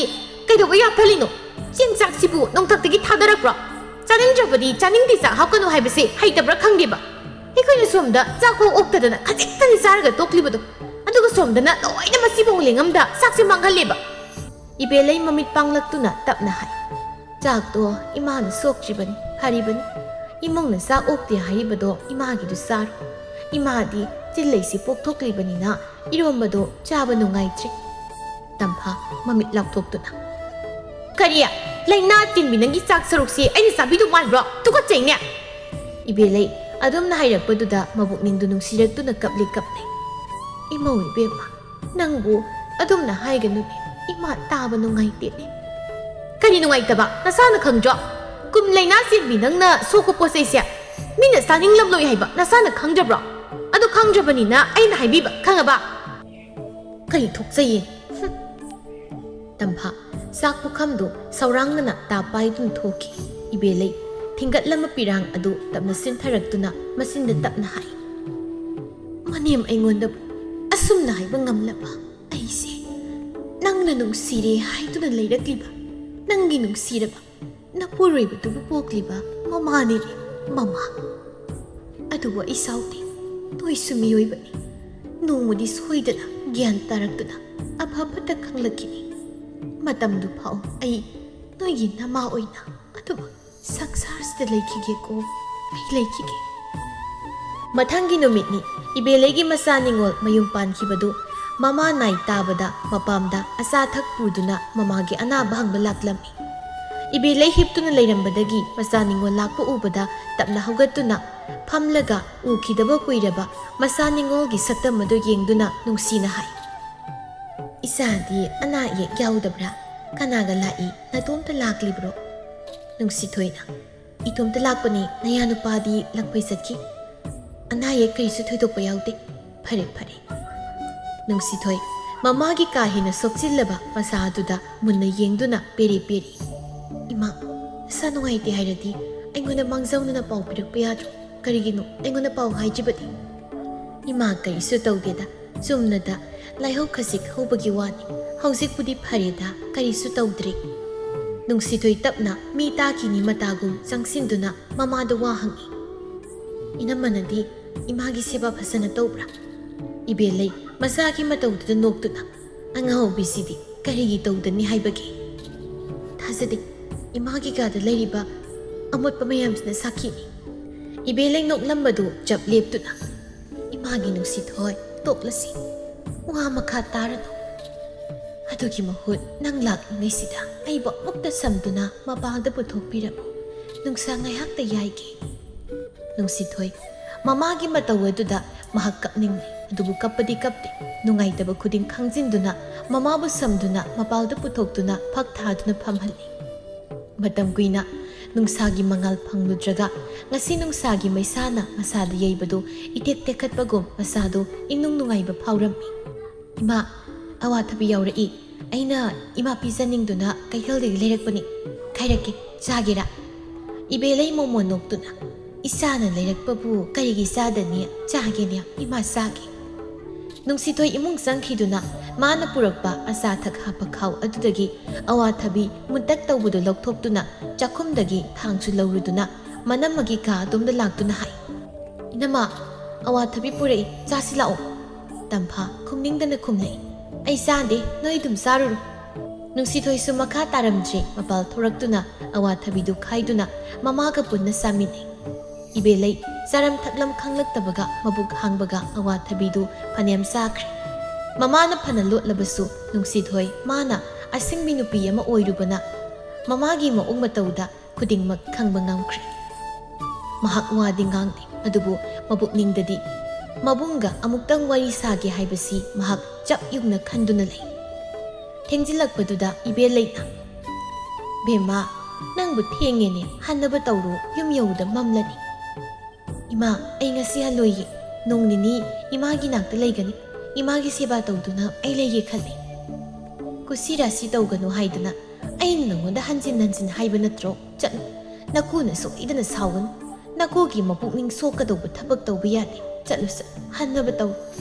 ꯀꯩꯗꯧꯕ ꯌꯥꯠꯐꯜꯂꯤꯅꯣ? ꯆꯦꯡ ꯆꯥꯛꯁꯤꯕꯨ ꯅꯣꯡꯊꯛꯇꯒꯤ ꯊꯥꯗꯔꯛꯄ꯭ꯔꯣ? ꯆꯥꯅꯤꯡꯗ꯭ꯔꯕꯗꯤ ꯆꯥꯅꯤꯡꯗꯦ ꯆꯥꯛ ꯍꯥꯞꯀꯅꯨ ꯍꯥꯏꯕꯁꯦ ꯍꯩꯇꯕ꯭ꯔꯥ ꯈꯪꯗꯦꯕ꯫ ꯑꯩꯈꯣꯏꯅ ꯁꯣꯝꯗ ꯆꯥꯛ ꯐꯥꯎ ꯑꯣꯛꯇꯗꯅ ꯈꯖꯤꯛꯇꯅꯤ ꯆꯥꯔꯒ ꯇꯣꯛꯂꯤꯕꯗꯣ, ꯑꯗꯨꯒ ꯁꯣꯝꯗꯅ ꯂꯣꯏꯅ ꯃꯁꯤꯐꯥꯎ ꯂꯦꯡꯉꯝꯗ ꯆꯥꯛꯁꯦ ꯃꯥꯡꯍꯜꯂꯦꯕ꯫" ꯏꯕꯦꯂꯩ ꯃꯃꯤꯠ ꯄꯥꯡꯂꯛꯇꯨꯅ ꯇꯞꯅ ꯍꯥꯏ, "ꯆꯥꯛꯇꯣ ꯏꯃꯥꯅ ꯁꯣꯛꯇ꯭ꯔꯤꯕꯅꯤ, ꯐꯔꯤꯕꯅꯤ꯫ ꯏꯃꯨꯡꯅ ꯆꯥꯛ ꯑꯣꯛꯇꯦ ꯍꯥꯏꯔꯤꯕꯗꯣ ꯏꯃꯥꯒꯤꯗꯨ ꯆꯥꯔꯣ꯫ ꯏꯃꯥꯗꯤ ꯆꯤꯜꯂꯩꯁꯤ ꯄꯣꯛꯊꯣꯛꯂꯤꯕꯅꯤꯅ ꯏꯔꯣꯝꯕꯗꯣ ꯆꯥꯕ ꯅꯨꯡꯉꯥꯏꯇ꯭ꯔꯦ꯫" ꯇꯝꯐꯥ ꯃꯃꯤꯠ ꯂꯥꯎꯊꯣꯛꯇꯨꯅ, "ꯀꯔꯤ? ꯂꯥꯏꯅꯥ ꯆꯦꯟꯕꯤ ꯅꯪꯒꯤ ꯆꯥꯛ ꯁꯔꯨꯛꯁꯤ ꯑꯩꯅ ꯆꯥꯕꯤꯗꯧ ꯃꯥꯟꯕ꯭ꯔꯣ? ꯇꯨꯀꯠꯆꯩꯅꯦ!" ꯏꯕꯦꯂꯩ ꯑꯗꯨꯝꯅ ꯍꯥꯏꯔꯛꯄꯗꯨꯗ ꯃꯕꯨꯛꯅꯤꯡꯗꯨ ꯅꯨꯡꯁꯤꯔꯛꯇꯨꯅ ꯀꯞꯂꯤ ꯀꯞꯂꯤ꯫ "ꯏꯃꯧ ꯏꯕꯦꯝꯃ, ꯅꯪꯕꯨ ꯑꯗꯨꯝꯅ ꯍꯥꯏꯒꯅꯨꯅꯦ, ꯏꯃꯥ ꯇꯥꯕ ꯅꯨꯡꯉꯥꯏꯇꯦꯅꯦ꯫ ꯀꯔꯤ ꯅꯨꯡꯉꯥꯏꯇꯕ? ꯅꯁꯥꯅ ꯈꯪꯗ꯭ꯔꯣ? ꯀꯨꯝ ꯂꯩꯅꯥ ꯆꯦꯟꯕꯤ ꯅꯪꯅ ꯁꯣꯛꯄ ꯄꯣꯠ ꯆꯩꯁꯦ ꯃꯤꯅ ꯆꯥꯅꯤꯡꯂꯝꯂꯣꯏ ꯍꯥꯏꯕ ꯅꯁꯥꯅ ꯈꯪꯗ꯭ꯔꯕ꯭ꯔꯣ? ꯑꯗꯨ ꯈꯪꯗ꯭ꯔꯕꯅꯤꯅ ꯑꯩꯅ ꯍꯥꯏꯕꯤꯕ, ꯈꯪꯉꯕ? ꯀꯔꯤ ꯊꯣꯛꯆꯩꯌꯦ? ꯍꯨꯝ꯫ ꯇꯝꯐꯥ, ꯆꯥꯛ ꯄꯨꯈꯝꯗꯨ ꯁꯧꯔꯥꯡꯅꯅ ꯇꯥ ꯄꯥꯏꯗꯨꯅ ꯊꯣꯛꯈꯤ꯫ ꯏꯕꯦꯂꯩ, ꯊꯤꯡꯒꯠꯂꯝꯕ ꯄꯤꯔꯥꯡ ꯑꯗꯨ ꯇꯞꯅ ꯆꯤꯟꯊꯔꯛꯇꯨꯅ ꯃꯆꯤꯟꯗ ꯇꯞꯅ ꯍꯥꯏ, "ꯃꯅꯦꯝ ꯑꯩꯉꯣꯟꯗꯕꯨ ꯑꯁꯨꯝꯅ ꯍꯥꯏꯕ ꯉꯝꯂꯕ? ꯑꯩꯁꯦ ꯅꯪꯅ ꯅꯨꯡꯁꯤꯔꯦ ꯍꯥꯏꯗꯨꯅ ꯂꯩꯔꯛꯂꯤꯕ, ꯅꯪꯒꯤ ꯅꯨꯡꯁꯤꯔꯕ ꯅꯄꯨꯔꯣꯏꯕꯗꯨꯕꯨ ꯄꯣꯛꯂꯤꯕ ꯃꯃꯥꯅꯤꯅꯦ, ꯃꯃꯥ꯫ ꯑꯗꯨꯕꯨ ꯑꯩ ꯁꯥꯎꯗꯦ, ꯅꯣꯏꯁꯨ ꯃꯤꯑꯣꯏꯕꯅꯤ꯫ ꯅꯣꯡꯃꯗꯤ ꯁꯣꯏꯗꯅ ꯒ꯭ꯌꯥꯟ ꯇꯥꯔꯛꯇꯨꯅ ꯑꯐ ꯐꯠꯇ ꯈꯪꯂꯛꯈꯤꯅꯤ꯫ ꯃꯇꯝꯗꯨ ꯐꯥꯎ ꯑꯩ ꯅꯣꯏꯒꯤ ꯅꯃꯥ ꯑꯣꯏꯅ ꯑꯗꯨꯝ ꯁꯪꯁꯥꯔꯁꯤꯗ ꯂꯩꯈꯤꯒꯦꯀꯣ, ꯑꯩ ꯂꯩꯈꯤꯒꯦ꯫" ꯃꯊꯪꯒꯤ ꯅꯨꯃꯤꯠꯅꯤ꯫ ꯏꯕꯦꯂꯩꯒꯤ ꯃꯆꯥ ꯅꯤꯉꯣꯜ ꯃꯌꯨꯝ ꯄꯥꯟꯈꯤꯕꯗꯨ ꯃꯃꯥ ꯅꯥꯏ ꯇꯥꯕꯗ ꯃꯄꯥꯝꯗ ꯑꯆꯥ ꯑꯊꯛ ꯄꯨꯗꯨꯅ ꯃꯃꯥꯒꯤ ꯑꯅꯥꯕ ꯍꯪꯕ ꯂꯥꯛꯂꯝꯃꯤ꯫ ꯏꯕꯦꯂꯩ ꯍꯤꯞꯇꯨꯅ ꯂꯩꯔꯝꯕꯗꯒꯤ ꯃꯆꯥ ꯅꯤꯉꯣꯜ ꯂꯥꯛꯄ ꯎꯕꯗ ꯇꯞꯅ ꯍꯧꯒꯠꯇꯨꯅ ꯐꯝꯂꯒ ꯎꯈꯤꯗꯕ ꯀꯨꯏꯔꯕ ꯃꯆꯥ ꯅꯤꯉꯣꯜꯒꯤ ꯁꯛꯇꯝ ꯑꯗꯨ ꯌꯦꯡꯗꯨꯅ ꯅꯨꯡꯁꯤꯅ ꯍꯥꯏ, "ꯏꯆꯥꯗꯤ ꯑꯅꯥ ꯑꯌꯦꯛ ꯌꯥꯎꯗꯕ꯭ꯔꯥ? ꯀꯅꯥꯒ ꯂꯥꯛꯏ? ꯅꯇꯣꯝꯇ ꯂꯥꯛꯂꯤꯕ꯭ꯔꯣ?" ꯅꯨꯡꯁꯤꯊꯣꯏꯅ, "ꯏꯇꯣꯝꯇ ꯂꯥꯛꯄꯅꯤ, ꯅꯌꯥ ꯅꯨꯄꯥꯗꯤ ꯂꯥꯛꯄꯩ ꯆꯠꯈꯤ꯫ ꯑꯅꯥ ꯑꯌꯦꯛ ꯀꯔꯤꯁꯨ ꯊꯣꯏꯗꯣꯛꯄ ꯌꯥꯎꯗꯦ꯫ ꯐꯔꯦ, ꯐꯔꯦ꯫" ꯅꯨꯡꯁꯤꯊꯣꯏ, ꯃꯃꯥꯒꯤ ꯀꯥ ꯍꯦꯟꯅ ꯁꯣꯛꯆꯤꯜꯂꯕ ꯃꯁꯥ ꯑꯗꯨꯗ ꯃꯨꯟꯅ ꯌꯦꯡꯗꯨꯅ ꯄꯦꯔꯦ ꯄꯦꯔꯦ꯫ "ꯏꯃꯥ, ꯅꯁꯥ ꯅꯨꯡꯉꯥꯏꯇꯦ ꯍꯥꯏꯔꯗꯤ ꯑꯩꯉꯣꯟꯗ ꯃꯥꯡꯖꯧꯅꯅ ꯄꯥꯎ ꯄꯤꯔꯛꯄ ꯌꯥꯗ꯭ꯔꯣ? ꯀꯔꯤꯒꯤꯅꯣ ꯑꯩꯉꯣꯟꯗ ꯄꯥꯎ ꯍꯥꯏꯗ꯭ꯔꯤꯕꯗꯤ?" "ꯏꯃꯥ, ꯀꯔꯤꯁꯨ ꯇꯧꯗꯦꯗ꯫ ꯆꯨꯝꯅꯗ ꯂꯥꯏꯍꯧ ꯈꯖꯤꯛ ꯍꯧꯕꯒꯤ ꯋꯥꯅꯤ꯫ ꯍꯧꯖꯤꯛꯄꯨꯗꯤ ꯐꯔꯦꯗ, ꯀꯔꯤꯁꯨ ꯇꯧꯗ꯭ꯔꯦ꯫" ꯅꯨꯡꯁꯤꯊꯣꯏ ꯇꯞꯅ ꯃꯤ ꯇꯥꯈꯤꯅꯤ ꯃꯇꯥꯒꯨꯝ ꯆꯪꯁꯤꯟꯗꯨꯅ ꯃꯃꯥꯗ ꯋꯥ ꯍꯪꯉꯤ꯫ "ꯏꯅꯝꯃꯅꯗꯤ ꯏꯃꯥꯒꯤ ꯁꯦꯕꯥ ꯐꯖꯅ ꯇꯧꯕ꯭ꯔꯥ?" ꯏꯕꯦꯜꯂꯩ ꯃꯆꯥꯒꯤ ꯃꯇꯧꯗꯨꯗ ꯅꯣꯛꯇꯨꯅ, "ꯑꯉꯥꯎꯕꯤꯁꯤꯗꯤ ꯀꯔꯤꯒꯤ ꯇꯧꯗꯅꯤ ꯍꯥꯏꯕꯒꯦ? ꯊꯥꯖꯗꯦ, ꯏꯃꯥꯒꯤ ꯀꯥꯗ ꯂꯩꯔꯤꯕ ꯑꯃꯣꯠꯄ ꯃꯌꯥꯝꯁꯤꯅ ꯁꯥꯈꯤꯅꯤ꯫" ꯏꯕꯦꯜꯂꯩ ꯅꯣꯛꯂꯝꯕꯗꯨ ꯆꯞ ꯂꯦꯞꯇꯨꯅ, "ꯏꯃꯥꯒꯤ ꯅꯨꯡꯁꯤꯊꯣꯏ, ꯇꯣꯛꯂꯁꯤ꯫ ꯋꯥ ꯃꯈꯥ ꯇꯥꯔꯅꯨ꯫ ꯑꯗꯨꯒꯤ ꯃꯍꯨꯠ ꯅꯪ ꯂꯥꯛꯂꯤꯉꯩꯁꯤꯗ ꯑꯩꯕꯨ ꯑꯃꯨꯛꯇ ꯁꯝꯗꯨꯅ ꯃꯄꯥꯟꯗ ꯄꯨꯊꯣꯛꯄꯤꯔꯝꯃꯨ꯫ ꯅꯨꯡꯁꯥ ꯉꯥꯏꯍꯥꯛꯇ ꯌꯥꯏꯒꯦ꯫" ꯅꯨꯡꯁꯤꯊꯣꯏ ꯃꯃꯥꯒꯤ ꯃꯇꯧ ꯑꯗꯨꯗ ꯃꯍꯥꯛ ꯀꯞꯅꯤꯡꯂꯦ꯫ ꯑꯗꯨꯕꯨ ꯀꯞꯄꯗꯤ ꯀꯞꯇꯦ꯫ ꯅꯨꯡꯉꯥꯏꯇꯕ ꯈꯨꯗꯤꯡ ꯈꯪꯖꯤꯟꯗꯨꯅ ꯃꯃꯥꯕꯨ ꯁꯝꯗꯨꯅ ꯃꯄꯥꯜꯗ ꯄꯨꯊꯣꯛꯇꯨꯅ ꯐꯛ ꯊꯥꯗꯨꯅ ꯐꯝꯍꯜꯂꯤ꯫ ꯃꯇꯝ ꯀꯨꯏꯅ ꯅꯨꯡꯁꯥꯒꯤ ꯃꯉꯥꯜ ꯐꯪꯂꯨꯗ꯭ꯔꯒ ꯉꯁꯤ ꯅꯨꯡꯁꯥꯒꯤ ꯃꯩꯁꯥꯅ ꯃꯁꯥꯗ ꯌꯩꯕꯗꯨ ꯏꯇꯦꯛ ꯇꯦꯛꯈꯠꯄꯒꯨꯝ ꯃꯁꯥꯗꯨ ꯏꯅꯨꯡ ꯅꯨꯡꯉꯥꯏꯕ ꯐꯥꯎꯔꯝꯃꯤ꯫ "ꯏꯃꯥ, ꯑꯋꯥꯊꯕꯤ ꯌꯥꯎꯔꯛꯏ꯫ ꯑꯩꯅ ꯏꯃꯥ ꯄꯤꯖꯅꯤꯡꯗꯨꯅ ꯀꯩꯊꯦꯜꯗꯒꯤ ꯂꯩꯔꯛꯄꯅꯤ꯫ ꯈꯥꯏꯔꯛꯀꯦ, ꯆꯥꯒꯦꯔꯥ?" ꯏꯕꯦꯂꯩ ꯃꯣꯃꯣꯟ ꯅꯣꯛꯇꯨꯅ, "ꯏꯆꯥꯅ ꯂꯩꯔꯛꯄꯕꯨ ꯀꯔꯤꯒꯤ ꯆꯥꯗꯅꯤ? ꯆꯥꯒꯦꯅꯦ, ꯏꯃꯥ, ꯆꯥꯒꯦ꯫" ꯅꯨꯡꯁꯤꯊꯣꯏ ꯏꯃꯨꯡ ꯆꯪꯈꯤꯗꯨꯅ ꯃꯥꯅ ꯄꯨꯔꯛꯄ ꯑꯆꯥ ꯑꯊꯛ ꯍꯥꯞꯄ ꯈꯥꯎ ꯑꯗꯨꯗꯒꯤ ꯑꯋꯥꯊꯕꯤ ꯃꯨꯟꯇꯛ ꯇꯧꯕꯗꯨ ꯂꯧꯊꯣꯛꯇꯨꯅ ꯆꯥꯛꯈꯨꯝꯗꯒꯤ ꯊꯥꯡꯁꯨ ꯂꯧꯔꯨꯗꯨꯅ ꯃꯅꯝꯃꯒꯤ ꯀꯥ ꯑꯗꯣꯝꯗ ꯂꯥꯛꯇꯨꯅ ꯍꯥꯏ, "ꯏꯅꯝꯃ, ꯑꯋꯥꯊꯕꯤ ꯄꯨꯔꯛꯏ, ꯆꯥꯁꯤ ꯂꯥꯛꯑꯣ꯫" ꯇꯝꯐꯥ ꯈꯨꯝꯅꯤꯡꯗꯅ ꯈꯨꯝꯂꯛꯏ, "ꯑꯩ ꯆꯥꯗꯦ, ꯅꯣꯏ ꯑꯗꯨꯝ ꯆꯥꯔꯨꯔꯣ꯫" ꯅꯨꯡꯁꯤꯊꯣꯏꯁꯨ ꯃꯈꯥ ꯇꯥꯔꯝꯗ꯭ꯔꯦ, ꯃꯄꯥꯜ ꯊꯣꯔꯛꯇꯨꯅ ꯑꯋꯥꯊꯕꯤꯗꯨ ꯈꯥꯏꯗꯨꯅ ꯃꯃꯥꯒ ꯄꯨꯟꯅ ꯆꯥꯃꯤꯟꯅꯩ꯫ ꯏꯕꯦꯂꯩ ꯆꯥꯔꯝ ꯊꯛꯂꯝ ꯈꯪꯂꯛꯇꯕꯒ ꯃꯕꯨꯛ ꯍꯥꯡꯕꯒ ꯑꯋꯥꯊꯕꯤꯗꯨ ꯐꯅꯌꯥꯝ ꯆꯥꯈ꯭ꯔꯦ꯫ ꯃꯃꯥꯅ ꯐꯅ ꯂꯣꯠꯂꯕꯁꯨ ꯅꯨꯡꯁꯤꯊꯣꯏ ꯃꯥꯅ ꯑꯁꯤꯡꯕꯤ ꯅꯨꯄꯤ ꯑꯃ ꯑꯣꯏꯔꯨꯕꯅ ꯃꯃꯥꯒꯤ ꯃꯑꯣꯡ ꯃꯇꯧꯗ ꯈꯨꯗꯤꯡꯃꯛ ꯈꯪꯕ ꯉꯝꯈ꯭ꯔꯦ꯫ ꯃꯍꯥꯛ ꯋꯥꯗꯤ ꯉꯥꯡꯗꯦ, ꯑꯗꯨꯕꯨ ꯃꯕꯨꯛꯅꯤꯡꯗꯗꯤ ꯃꯕꯨꯡꯒ ꯑꯃꯨꯛꯇꯪ ꯋꯥꯔꯤ ꯁꯥꯒꯦ ꯍꯥꯏꯕꯁꯤ ꯃꯍꯥꯛ ꯆꯞ ꯌꯨꯡꯅ ꯈꯟꯗꯨꯅ ꯂꯩ꯫ ꯊꯦꯡꯖꯤꯜꯂꯛꯄꯗꯨꯗ ꯏꯕꯦꯂꯩꯅ, "ꯕꯦꯝꯃ, ꯅꯪꯕꯨ ꯊꯦꯡꯉꯦꯅꯦ, ꯍꯟꯅꯕ ꯇꯧꯔꯣ, ꯌꯨꯝ ꯌꯧꯕꯗ ꯃꯝꯂꯅꯤ꯫" "ꯏꯃꯥ, ꯑꯩ ꯉꯁꯤ ꯍꯜꯂꯣꯏꯌꯦ꯫ ꯅꯣꯡ ꯅꯤꯅꯤ ꯏꯃꯥꯒꯤ ꯅꯥꯛꯇ ꯂꯩꯒꯅꯤ꯫ ꯏꯃꯥꯒꯤ ꯁꯦꯕꯥ ꯇꯧꯗꯨꯅ ꯑꯩ ꯂꯩꯒꯦ ꯈꯜꯂꯤ꯫" "ꯀꯨꯁꯤ ꯔꯥꯁꯤ ꯇꯧꯒꯅꯨ ꯍꯥꯏꯗꯅ ꯑꯩꯅ ꯅꯉꯣꯟꯗ ꯍꯟꯖꯤꯟ ꯍꯟꯖꯤꯟ ꯍꯥꯏꯕ ꯅꯠꯇ꯭ꯔꯣ? ꯆꯠꯂꯨ꯫ ꯅꯀꯨꯅ ꯁꯣꯏꯗꯅ ꯁꯥꯎꯒꯅꯤ꯫ ꯅꯀꯨꯒꯤ ꯃꯄꯨꯛꯅꯤꯡ ꯁꯣꯛꯀꯗꯧꯕ ꯊꯕꯛ ꯇꯧꯕ ꯌꯥꯗꯦ꯫ ꯆꯠꯂꯨ, ꯆꯠꯂꯨ, ꯍꯟꯅꯕ ꯇꯧ꯫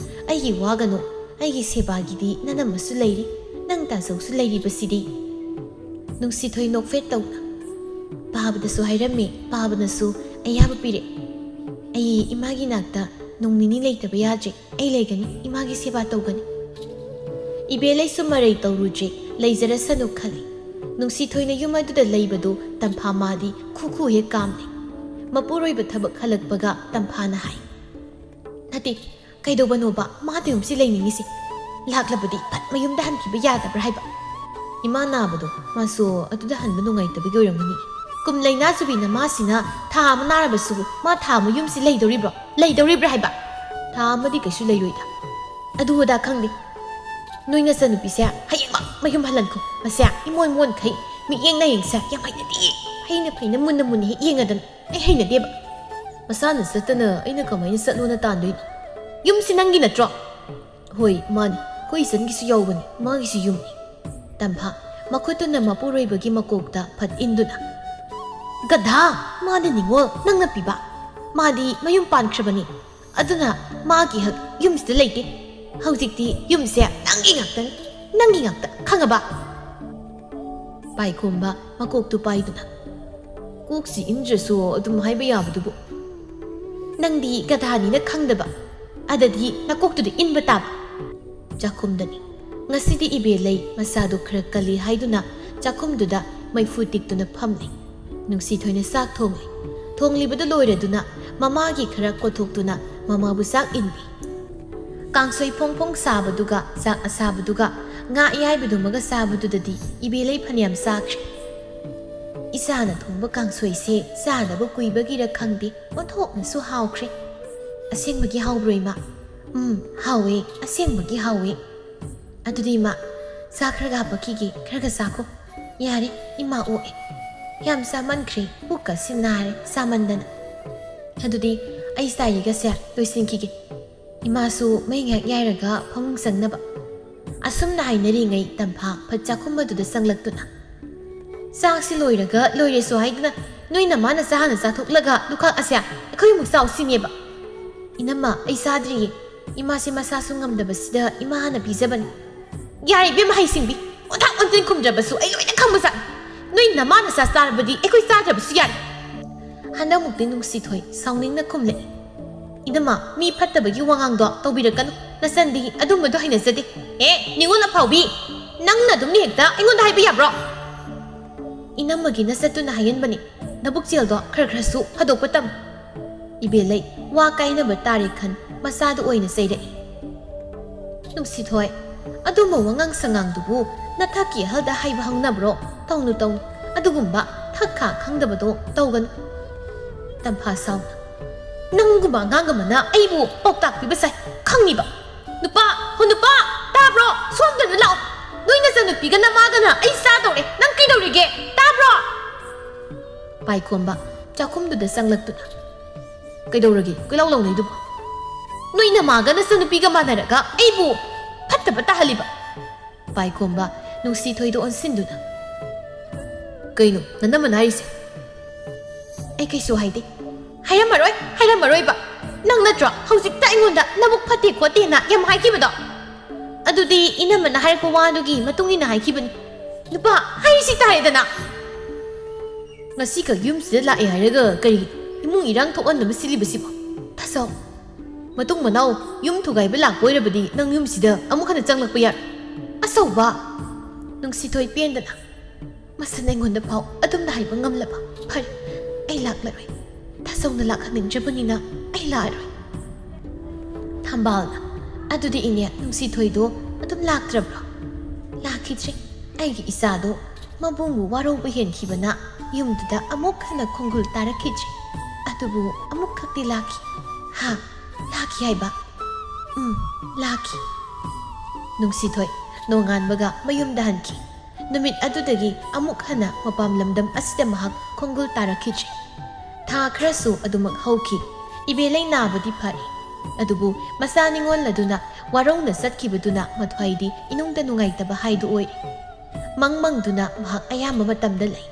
ꯑꯩꯒꯤ ꯋꯥꯒꯅꯨ꯫ ꯑꯩꯒꯤ ꯁꯦꯕꯥꯒꯤꯗꯤ ꯅꯅꯝꯃꯁꯨ ꯂꯩꯔꯤ, ꯅꯪ ꯇꯥꯖꯧꯁꯨ ꯂꯩꯔꯤꯕꯁꯤꯗꯤ꯫" ꯅꯨꯡꯁꯤꯊꯣꯏ ꯅꯣꯛꯐꯦꯠ ꯇꯧꯅ, "ꯄꯥꯕꯗꯁꯨ ꯍꯥꯏꯔꯝꯃꯦ, ꯄꯥꯕꯅꯁꯨ ꯑꯌꯥꯕ ꯄꯤꯔꯦ꯫ ꯑꯩ ꯏꯃꯥꯒꯤ ꯅꯥꯛꯇ ꯅꯣꯡ ꯅꯤꯅꯤ ꯂꯩꯇꯕ ꯌꯥꯗ꯭ꯔꯦ꯫ ꯑꯩ ꯂꯩꯒꯅꯤ, ꯏꯃꯥꯒꯤ ꯁꯦꯕꯥ ꯇꯧꯒꯅꯤ꯫" ꯏꯕꯦꯂꯩꯁꯨ ꯃꯔꯩ ꯇꯧꯔꯨꯗ꯭ꯔꯦ, ꯂꯩꯖꯔꯁꯅꯨ ꯈꯜꯂꯤ꯫ ꯅꯨꯡꯁꯤꯊꯣꯏꯅ ꯌꯨꯝ ꯑꯗꯨꯗ ꯂꯩꯕꯗꯨ ꯇꯝꯐꯥ ꯃꯥꯗꯤ ꯈꯨ ꯈꯨ ꯍꯦꯛ ꯀꯥꯝꯂꯦ꯫ ꯃꯄꯨꯔꯣꯏꯕ ꯊꯕꯛ ꯍꯜꯂꯛꯄꯒ ꯇꯝꯐꯥꯅ ꯍꯥꯏ, "ꯅꯠꯇꯦ, ꯀꯩꯗꯧꯕꯅꯣꯕ ꯃꯥ ꯇꯌꯨꯝꯁꯤ ꯂꯩꯅꯤꯡꯉꯤꯁꯦ? ꯂꯥꯛꯂꯕꯗꯤ ꯐꯠ ꯃꯌꯨꯝꯗ ꯍꯟꯈꯤꯕ ꯌꯥꯗꯕ꯭ꯔꯥ ꯍꯥꯏꯕ?" "ꯏꯃꯥ ꯅꯥꯕꯗꯣ ꯃꯥꯁꯨ ꯑꯗꯨꯗ ꯍꯟꯕ ꯅꯨꯡꯉꯥꯏꯇꯕꯒꯤ ꯑꯣꯏꯔꯝꯒꯅꯤ꯫ ꯀꯨꯝ ꯂꯩꯅꯥ ꯆꯨꯕꯤ ꯅꯃꯥꯁꯤꯅ ꯊꯥ ꯑꯃ ꯅꯥꯔꯕꯁꯨ ꯃꯥ ꯊꯥ ꯑꯃ ꯌꯨꯝꯁꯤ ꯂꯩꯗꯧꯔꯤꯕ꯭ꯔꯣ? ꯂꯩꯗꯧꯔꯤꯕ꯭ꯔꯥ ꯍꯥꯏꯕ?" ꯊꯥ ꯑꯃꯗꯤ ꯀꯩꯁꯨ ꯂꯩꯔꯣꯏꯗ꯫ ꯑꯗꯨ ꯑꯗꯥ ꯈꯪꯗꯦ꯫ ꯅꯣꯏ ꯅꯆꯟꯅꯨꯄꯤꯁꯦ ꯍꯌꯦꯡꯃꯛ ꯃꯌꯨꯝ ꯍꯜꯍꯟꯈꯣ꯫ ꯃꯁꯦ ꯏꯃꯣꯟ ꯃꯣꯟꯈꯩ ꯃꯤꯠꯌꯦꯡ ꯅꯥꯌꯦꯡꯁꯦ ꯌꯥꯝ ꯍꯩꯅꯗꯤꯌꯦ꯫ ꯐꯩꯅ ꯐꯩꯅ ꯃꯨꯟꯅ ꯃꯨꯟꯅ ꯍꯦꯛ ꯌꯦꯡꯉꯗꯅ꯫ ꯑꯩ ꯍꯩꯅꯗꯦꯕ꯫ ꯃꯁꯥꯅ ꯆꯠꯇꯅ ꯑꯩꯅ ꯀꯃꯥꯏꯅ ꯆꯠꯂꯣꯅ ꯇꯥꯟꯗꯣꯏꯅꯣ? ꯌꯨꯝꯁꯤ ꯅꯪꯒꯤ ꯅꯠꯇ꯭ꯔꯣ? ꯍꯣꯏ, ꯃꯥꯅꯤ꯫ ꯑꯩꯈꯣꯏ ꯏꯆꯟꯒꯤꯁꯨ ꯌꯥꯎꯕꯅꯤ, ꯃꯥꯒꯤꯁꯨ ꯌꯨꯝꯅꯤ꯫ ꯇꯝꯐꯥ ꯃꯈꯨꯠꯇꯨꯅ ꯃꯄꯨꯔꯣꯏꯕꯒꯤ ꯃꯀꯣꯛꯇ ꯐꯠ ꯏꯟꯗꯨꯅ, "ꯒꯙꯥ! ꯃꯥꯅ ꯅꯤꯉꯣꯜ ꯅꯪꯅ ꯄꯤꯕ꯫ ꯃꯥꯗꯤ ꯃꯌꯨꯝ ꯄꯥꯟꯈ꯭ꯔꯕꯅꯤ꯫ ꯑꯗꯨꯅ ꯃꯥꯒꯤ ꯍꯛ ꯌꯨꯝꯁꯤꯗ ꯂꯩꯇꯦ꯫ ꯍꯧꯖꯤꯛꯇꯤ ꯌꯨꯝꯁꯦ ꯅꯪꯒꯤ ꯉꯥꯛꯇꯅꯤ꯫ ꯅꯪꯒꯤ ꯉꯥꯛꯇ, ꯈꯪꯉꯕ?" ꯄꯥꯏꯈꯣꯝꯕ ꯃꯀꯣꯛꯇꯨ ꯄꯥꯏꯗꯨꯅ, "ꯀꯣꯛꯁꯤ ꯏꯪꯗ꯭ꯔꯁꯨ ꯑꯗꯨꯝ ꯍꯥꯏꯕ ꯌꯥꯕꯗꯨꯕꯨ꯫ ꯅꯪꯗꯤ ꯒꯙꯥꯅꯤꯅ ꯈꯪꯗꯕ, ꯑꯗꯗꯤ ꯅꯀꯣꯛꯇꯨꯗ ꯏꯟꯕ ꯇꯥꯕ꯫" ꯆꯥꯛꯈꯨꯝꯗꯅꯤ꯫ ꯉꯁꯤꯗꯤ ꯏꯕꯦꯂꯩ ꯃꯁꯥꯗꯨ ꯈꯔ ꯀꯜꯂꯤ ꯍꯥꯏꯗꯨꯅ ꯆꯥꯛꯈꯨꯝꯗꯨꯗ ꯃꯩꯐꯨ ꯇꯤꯛꯇꯨꯅ ꯐꯝꯂꯤ꯫ ꯅꯨꯡꯁꯤꯊꯣꯏꯅ ꯆꯥꯛ ꯊꯣꯡꯂꯤ꯫ ꯊꯣꯡꯂꯤꯕꯗꯨ ꯂꯣꯏꯔꯗꯨꯅ ꯃꯃꯥꯒꯤ ꯈꯔ ꯀꯣꯊꯣꯛꯇꯨꯅ ꯃꯃꯥꯕꯨ ꯆꯥꯛ ꯏꯟꯕꯤ꯫ ꯀꯥꯡꯁꯣꯏ ꯐꯣꯡ ꯐꯣꯡ ꯁꯥꯕꯗꯨꯒ ꯆꯥꯛ ꯑꯁꯥꯕꯗꯨꯒ ꯉꯥ ꯑꯌꯥꯏꯕꯗꯨꯃꯒ ꯆꯥꯕꯗꯨꯗꯗꯤ ꯏꯕꯦꯂꯩ ꯐꯅꯌꯥꯝ ꯆꯥꯈ꯭ꯔꯦ꯫ "ꯏꯆꯥꯅ ꯊꯣꯡꯕ ꯀꯥꯡꯁꯣꯏꯁꯦ ꯆꯥꯗꯕ ꯀꯨꯏꯕꯒꯤꯔ ꯈꯪꯗꯦ, ꯑꯣꯟꯊꯣꯛꯅꯁꯨ ꯍꯥꯎꯈ꯭ꯔꯦ꯫ ꯑꯁꯦꯡꯕꯒꯤ ꯍꯥꯎꯕ꯭ꯔꯣ, ꯏꯃꯥ?" "ꯎꯝ, ꯍꯥꯎꯋꯦ, ꯑꯁꯦꯡꯕꯒꯤ ꯍꯥꯎꯋꯦ꯫" "ꯑꯗꯨꯗꯤ, ꯏꯃꯥ, ꯆꯥ ꯈꯔꯒ ꯍꯥꯄꯛꯈꯤꯒꯦ, ꯈꯔꯒ ꯆꯥꯈꯣ꯫" "ꯌꯥꯔꯦ, ꯏꯃꯥ ꯑꯣꯛꯑꯦ꯫ ꯌꯥꯝ ꯆꯥꯃꯟꯈ꯭ꯔꯦ, ꯄꯨꯛꯀꯁꯤ ꯅꯥꯔꯦ ꯆꯥꯃꯟꯗꯅ꯫ ꯑꯗꯨꯗꯤ ꯑꯩ ꯆꯥꯏꯔꯤꯒꯁꯦ ꯂꯣꯏꯁꯤꯟꯈꯤꯒꯦ꯫ ꯏꯃꯥꯁꯨ ꯃꯩ ꯉꯥꯏꯍꯥꯛ ꯌꯥꯏꯔꯒ ꯐꯃꯨꯡ ꯆꯪꯅꯕ꯫" ꯑꯁꯨꯝꯅ ꯍꯥꯏꯅꯔꯤꯉꯩ ꯇꯝꯐꯥ ꯐꯠ ꯆꯥꯛꯈꯨꯝ ꯑꯗꯨꯗ ꯆꯪꯂꯛꯇꯨꯅ, "ꯆꯥꯛꯁꯤ ꯂꯣꯏꯔꯒ ꯂꯣꯏꯔꯦꯁꯨ ꯍꯥꯏꯗꯅ ꯅꯣꯏ ꯅꯃꯥꯅ ꯆꯥ ꯍꯥꯟꯅ ꯆꯥꯊꯣꯛꯂꯒ ꯂꯨꯈꯥꯛ ꯑꯁꯦ ꯑꯩꯈꯣꯏ ꯑꯃꯨꯛ ꯆꯥꯎ ꯁꯤꯅꯦꯕ?" "ꯏꯅꯝꯃ, ꯑꯩ ꯆꯥꯗ꯭ꯔꯤꯌꯦ꯫ ꯏꯃꯥꯁꯦ ꯃꯁꯥꯁꯨ ꯉꯝꯗꯕꯁꯤꯗ ꯏꯃꯥ ꯍꯥꯟꯅ ꯄꯤꯖꯕꯅꯤ꯫" "ꯌꯥꯔꯦ ꯏꯕꯦꯝꯃ ꯍꯩꯁꯤꯡꯕꯤ, ꯑꯣꯟꯊꯥ ꯑꯣꯟꯊꯤꯟ ꯈꯨꯝꯗ꯭ꯔꯕꯁꯨ ꯑꯩ ꯂꯣꯏꯅ ꯈꯪꯕꯖꯥꯠꯅꯤ꯫ ꯅꯣꯏ ꯅꯃꯥꯅ ꯆꯥ ꯆꯥꯔꯕꯗꯤ ꯑꯩꯈꯣꯏ ꯆꯥꯗ꯭ꯔꯕꯁꯨ ꯌꯥꯔꯦ꯫" ꯍꯟꯗꯛꯃꯨꯛꯇꯤ ꯅꯨꯡꯁꯤꯊꯣꯏ ꯁꯥꯎꯅꯤꯡꯅ ꯈꯨꯝꯂꯛꯏ꯫ "ꯏꯅꯝꯃ, ꯃꯤ ꯐꯠꯇꯕꯒꯤ ꯋꯥꯉꯥꯡꯗꯣ ꯇꯧꯕꯤꯔꯛꯀꯅꯨ꯫ ꯅꯆꯟꯗꯤ ꯑꯗꯨꯝꯕꯗꯣ ꯍꯩꯅꯖꯗꯦ꯫" "ꯑꯦ, ꯅꯤꯉꯣꯜ ꯑꯐꯥꯎꯕꯤ, ꯅꯪꯅ ꯑꯗꯨꯝꯅ ꯍꯦꯛꯇ ꯑꯩꯉꯣꯟꯗ ꯍꯥꯏꯕ ꯌꯥꯕ꯭ꯔꯣ?" "ꯏꯅꯝꯃꯒꯤ ꯅꯆꯠꯇꯨꯅ ꯍꯥꯏꯍꯟꯕꯅꯤ꯫ ꯅꯕꯨꯛꯆꯦꯜꯗꯣ ꯈꯔ ꯈꯔꯁꯨ ꯐꯥꯗꯣꯛꯄ ꯇꯝꯃꯨ꯫" ꯏꯕꯦꯂꯩ ꯋꯥ ꯀꯥꯏꯅꯕ ꯇꯥꯔꯦ ꯈꯟ ꯃꯆꯥꯗꯨ ꯑꯣꯏꯅ ꯆꯩꯔꯛꯏ꯫ "ꯅꯨꯡꯁꯤꯊꯣꯏ, ꯑꯗꯨꯝꯕ ꯋꯥꯉꯥꯡ ꯁꯉꯥꯡꯗꯨꯕꯨ ꯅꯊꯛꯀꯤ ꯑꯍꯜꯗ ꯍꯥꯏꯕ ꯍꯧꯅꯕ꯭ꯔꯣ? ꯇꯧꯅꯨ, ꯇꯧꯅꯨ꯫ ꯑꯗꯨꯒꯨꯝꯕ ꯊꯛ ꯈꯥ ꯈꯪꯗꯕꯗꯣ ꯇꯧꯒꯅꯨ꯫" ꯇꯝꯐꯥ ꯁꯥꯎꯅ, ꯅꯪꯒꯨꯝꯕ ꯑꯉꯥꯡ ꯑꯃꯅ ꯑꯩꯕꯨ ꯄꯥꯎꯇꯥꯛ ꯄꯤꯕ ꯁꯥꯏ, ꯈꯪꯉꯤꯕ? ꯅꯨꯄꯥ, ꯍꯣ ꯅꯨꯄꯥ, ꯇꯥꯕ꯭ꯔꯣ? ꯁꯣꯝꯗ ꯂꯥꯛꯑꯣ꯫ ꯅꯣꯏ ꯅꯆꯟꯅꯨꯄꯤꯒ ꯅꯃꯥꯒꯅ ꯑꯩ ꯆꯥꯗꯧꯔꯦ꯫ ꯅꯪ ꯀꯩꯗꯧꯔꯤꯒꯦ? ꯇꯥꯕ꯭ꯔꯣ? ꯄꯥꯏꯈꯣꯝꯕ ꯆꯥꯛꯈꯨꯝꯗꯨꯗ ꯆꯪꯂꯛꯇꯨꯅ, "ꯀꯩꯗꯧꯔꯒꯦ ꯀꯣꯏꯂꯥꯎ ꯂꯥꯎꯅꯩꯗꯨꯕꯨ? ꯅꯣꯏ ꯅꯃꯥꯒ ꯅꯆꯟꯅꯨꯄꯤꯒ ꯃꯥꯟꯅꯔꯒ ꯑꯩꯕꯨ ꯐꯠꯇꯕ ꯇꯥꯍꯜꯂꯤꯕ?" ꯄꯥꯏꯈꯣꯝꯕ ꯅꯨꯡꯁꯤꯊꯣꯏꯗ ꯑꯣꯟꯁꯤꯟꯗꯨꯅ, "ꯀꯩꯅꯣ ꯅꯅꯝꯃꯅ ꯍꯥꯏꯔꯤꯁꯦ?" "ꯑꯩ ꯀꯩꯁꯨ ꯍꯥꯏꯗꯦ꯫ ꯍꯥꯏꯔꯝꯃꯔꯣꯏ, ꯍꯥꯏꯔꯝꯃꯔꯣꯏꯕ꯫ ꯅꯪ ꯅꯠꯇ꯭ꯔꯣ ꯍꯧꯖꯤꯛꯇ ꯑꯩꯉꯣꯟꯗ ꯅꯕꯨꯛ ꯐꯠꯇꯦ ꯈꯣꯠꯇꯦꯅ ꯌꯥꯝ ꯍꯥꯏꯈꯤꯕꯗꯣ? ꯑꯗꯨꯗꯤ ꯏꯅꯝꯃꯅ ꯍꯥꯏꯔꯛꯄ ꯋꯥꯗꯨꯒꯤ ꯃꯇꯨꯡ ꯏꯟꯅ ꯍꯥꯏꯈꯤꯕꯅꯤ꯫ ꯅꯨꯄꯥ, ꯍꯥꯏꯔꯤꯁꯤ ꯇꯥꯔꯦꯗꯅ꯫ ꯉꯁꯤꯈꯛ ꯌꯨꯝꯁꯤꯗ ꯂꯥꯛꯑꯦ ꯍꯥꯏꯔꯒ ꯀꯔꯤ ꯏꯃꯨꯡ ꯏꯔꯥꯡ ꯊꯣꯛꯍꯟꯅꯕ ꯁꯤꯜꯂꯤꯕꯁꯤꯕꯣ? ꯊꯥꯖꯥꯎ, ꯃꯇꯨꯡ ꯃꯅꯥꯎ ꯌꯨꯝ ꯊꯨꯒꯥꯏꯕ ꯂꯥꯛꯄ ꯑꯣꯏꯔꯕꯗꯤ ꯅꯪ ꯌꯨꯝꯁꯤꯗ ꯑꯃꯨꯛ ꯍꯟꯅ ꯆꯪꯂꯛꯄ ꯌꯥꯔꯣꯏ꯫" ꯑꯆꯧꯕ ꯅꯨꯡꯁꯤꯊꯣꯏ ꯄꯦꯟꯗꯅ, "ꯃꯁꯟ ꯑꯩꯉꯣꯟꯗ ꯐꯥꯎ ꯑꯗꯨꯝꯅ ꯍꯥꯏꯕ ꯉꯝꯂꯕ? ꯐꯔꯦ, ꯑꯩ ꯂꯥꯛꯂꯔꯣꯏ꯫ ꯊꯥꯖꯧꯅ ꯂꯥꯛꯍꯟꯅꯤꯡꯗ꯭ꯔꯕꯅꯤꯅ ꯑꯩ ꯂꯥꯛꯑꯔꯣꯏ꯫" ꯊꯝꯕꯥꯜꯅ, "ꯑꯗꯨꯗꯤ ꯏꯅꯦ ꯅꯨꯡꯁꯤꯊꯣꯏꯗꯣ ꯑꯗꯨꯝ ꯂꯥꯛꯇ꯭ꯔꯕ꯭ꯔꯣ?" "ꯂꯥꯛꯈꯤꯗ꯭ꯔꯦ꯫ ꯑꯩꯒꯤ ꯏꯆꯥꯗꯣ ꯃꯕꯨꯡꯕꯨ ꯋꯥꯔꯧꯕ ꯍꯦꯟꯈꯤꯕꯅ ꯌꯨꯝꯗꯨꯗ ꯑꯃꯨꯛ ꯍꯟꯅ ꯈꯣꯡꯒꯨꯜ ꯇꯥꯔꯛꯈꯤꯗ꯭ꯔꯦ꯫ ꯑꯗꯨꯕꯨ ꯑꯃꯨꯛꯈꯛꯇꯤ ꯂꯥꯛꯈꯤ꯫" "ꯍꯥ? ꯂꯥꯛꯈꯤ ꯍꯥꯏꯕ?" "ꯎꯝ, ꯂꯥꯛꯈꯤ꯫" ꯅꯨꯡꯁꯤꯊꯣꯏ ꯅꯣꯡꯉꯥꯟꯕꯒ ꯃꯌꯨꯝꯗ ꯍꯟꯈꯤ꯫ ꯅꯨꯃꯤꯠ ꯑꯗꯨꯗꯒꯤ ꯑꯃꯨꯛ ꯍꯟꯅ ꯃꯄꯥꯝ ꯂꯝꯗꯝ ꯑꯁꯤꯗ ꯃꯍꯥꯛ ꯈꯣꯡꯒꯨꯜ ꯇꯥꯔꯛꯈꯤꯗ꯭ꯔꯦ꯫ ꯊꯥ ꯈꯔꯁꯨ ꯑꯗꯨꯃꯛ ꯍꯧꯈꯤ꯫ ꯏꯕꯦꯂꯩ ꯅꯥꯕꯗꯤ ꯐꯔꯦ, ꯑꯗꯨꯕꯨ ꯃꯆꯥ ꯅꯤꯉꯣꯜ ꯑꯗꯨꯅ ꯋꯥꯔꯧꯅ ꯆꯠꯈꯤꯕꯗꯨꯅ ꯃꯊ꯭ꯋꯥꯏꯗꯤ ꯏꯅꯨꯡꯗ ꯅꯨꯡꯉꯥꯏꯇꯕ ꯍꯥꯏꯗꯨ ꯑꯣꯏꯔꯦ꯫ ꯃꯪ ꯃꯪꯗꯨꯅ ꯃꯍꯥꯛ ꯑꯌꯥꯝꯕ ꯃꯇꯝꯗ ꯂꯩ꯫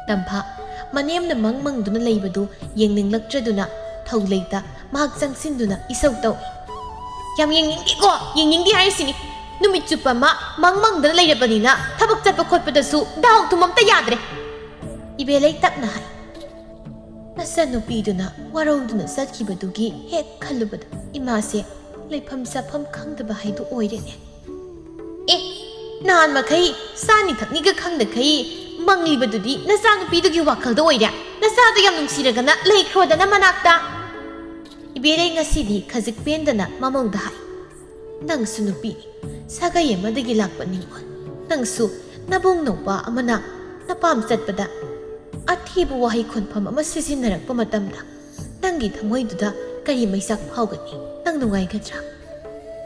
ꯇꯝꯐꯥ ꯃꯅꯦꯝꯅ ꯃꯪ ꯃꯪꯗꯨꯅ ꯂꯩꯕꯗꯨ ꯌꯦꯡꯅꯤꯡꯂꯛꯇ꯭ꯔꯗꯨꯅ ꯊꯧ ꯂꯩꯇ ꯃꯍꯥꯛ ꯆꯪꯁꯤꯟꯗꯨꯅ ꯏꯁꯧ ꯇꯧꯏ꯫ "ꯌꯥꯝ ꯌꯦꯡꯅꯤꯡꯗꯦꯀꯣ, ꯌꯦꯡꯅꯤꯡꯗꯦ ꯍꯥꯏꯔꯤꯁꯤꯅꯤ꯫ ꯅꯨꯃꯤꯠ ꯆꯨꯞꯄ ꯑꯃ ꯃꯪ ꯃꯪꯗꯅ ꯂꯩꯔꯕꯅꯤꯅ ꯊꯕꯛ ꯆꯠꯄ ꯈꯣꯠꯄꯗꯁꯨ ꯗꯥꯎ ꯊꯨꯝ ꯑꯝꯇ ꯌꯥꯗ꯭ꯔꯦ꯫" ꯏꯕꯦꯂꯩ ꯇꯞꯅ ꯍꯥꯏ꯫ ꯃꯆꯟꯅꯨꯄꯤꯗꯨꯅ ꯋꯥꯔꯧꯗꯨꯅ ꯆꯠꯈꯤꯕꯗꯨꯒꯤ ꯍꯦꯛ ꯈꯜꯂꯨꯕꯗ ꯏꯃꯥꯁꯦ ꯂꯩꯐꯝ ꯆꯥꯐꯝ ꯈꯪꯗꯕ ꯍꯥꯏꯗꯨ ꯑꯣꯏꯔꯦꯅꯦ꯫ "ꯑꯦ, ꯅꯍꯥꯟ ꯃꯈꯩ ꯆꯥꯅꯤ ꯊꯛꯅꯤꯒ ꯈꯪꯗꯈꯩ ꯃꯪꯂꯤꯕꯗꯨꯗꯤ ꯅꯆꯥꯅꯨꯄꯤꯗꯨꯒꯤ ꯋꯥꯈꯜꯗ ꯑꯣꯏꯔꯦ꯫ ꯅꯆꯥꯗꯣ ꯌꯥꯝ ꯅꯨꯡꯁꯤꯔꯒꯅ ꯂꯩꯈ꯭ꯔꯣꯗꯅ ꯃꯅꯥꯛꯇ꯫" ꯏꯕꯦꯂꯩ ꯉꯁꯤꯗꯤ ꯈꯖꯤꯛ ꯄꯦꯟꯗꯅ ꯃꯃꯧꯗ ꯍꯥꯏ꯫ "ꯅꯪꯁꯨ ꯅꯨꯄꯤꯅꯤ, ꯁꯥꯒꯩ ꯑꯃꯗꯒꯤ ꯂꯥꯛꯄ ꯅꯤꯉꯣꯜ꯫ ꯅꯪꯁꯨ ꯅꯕꯨꯡ ꯅꯧꯄꯥ ꯑꯃꯅ ꯅꯄꯥꯝ ꯆꯠꯄꯗ ꯑꯊꯤꯕ ꯋꯥꯍꯩ ꯈꯣꯟꯐꯝ ꯑꯃ ꯁꯤꯖꯤꯟꯅꯔꯛꯄ ꯃꯇꯝꯗ ꯅꯪꯒꯤ ꯊꯃꯣꯏꯗꯨꯗ ꯀꯔꯤ ꯃꯩꯆꯥꯛ ꯐꯥꯎꯒꯅꯤ? ꯅꯪ ꯅꯨꯡꯉꯥꯏꯒꯗ꯭ꯔꯥ?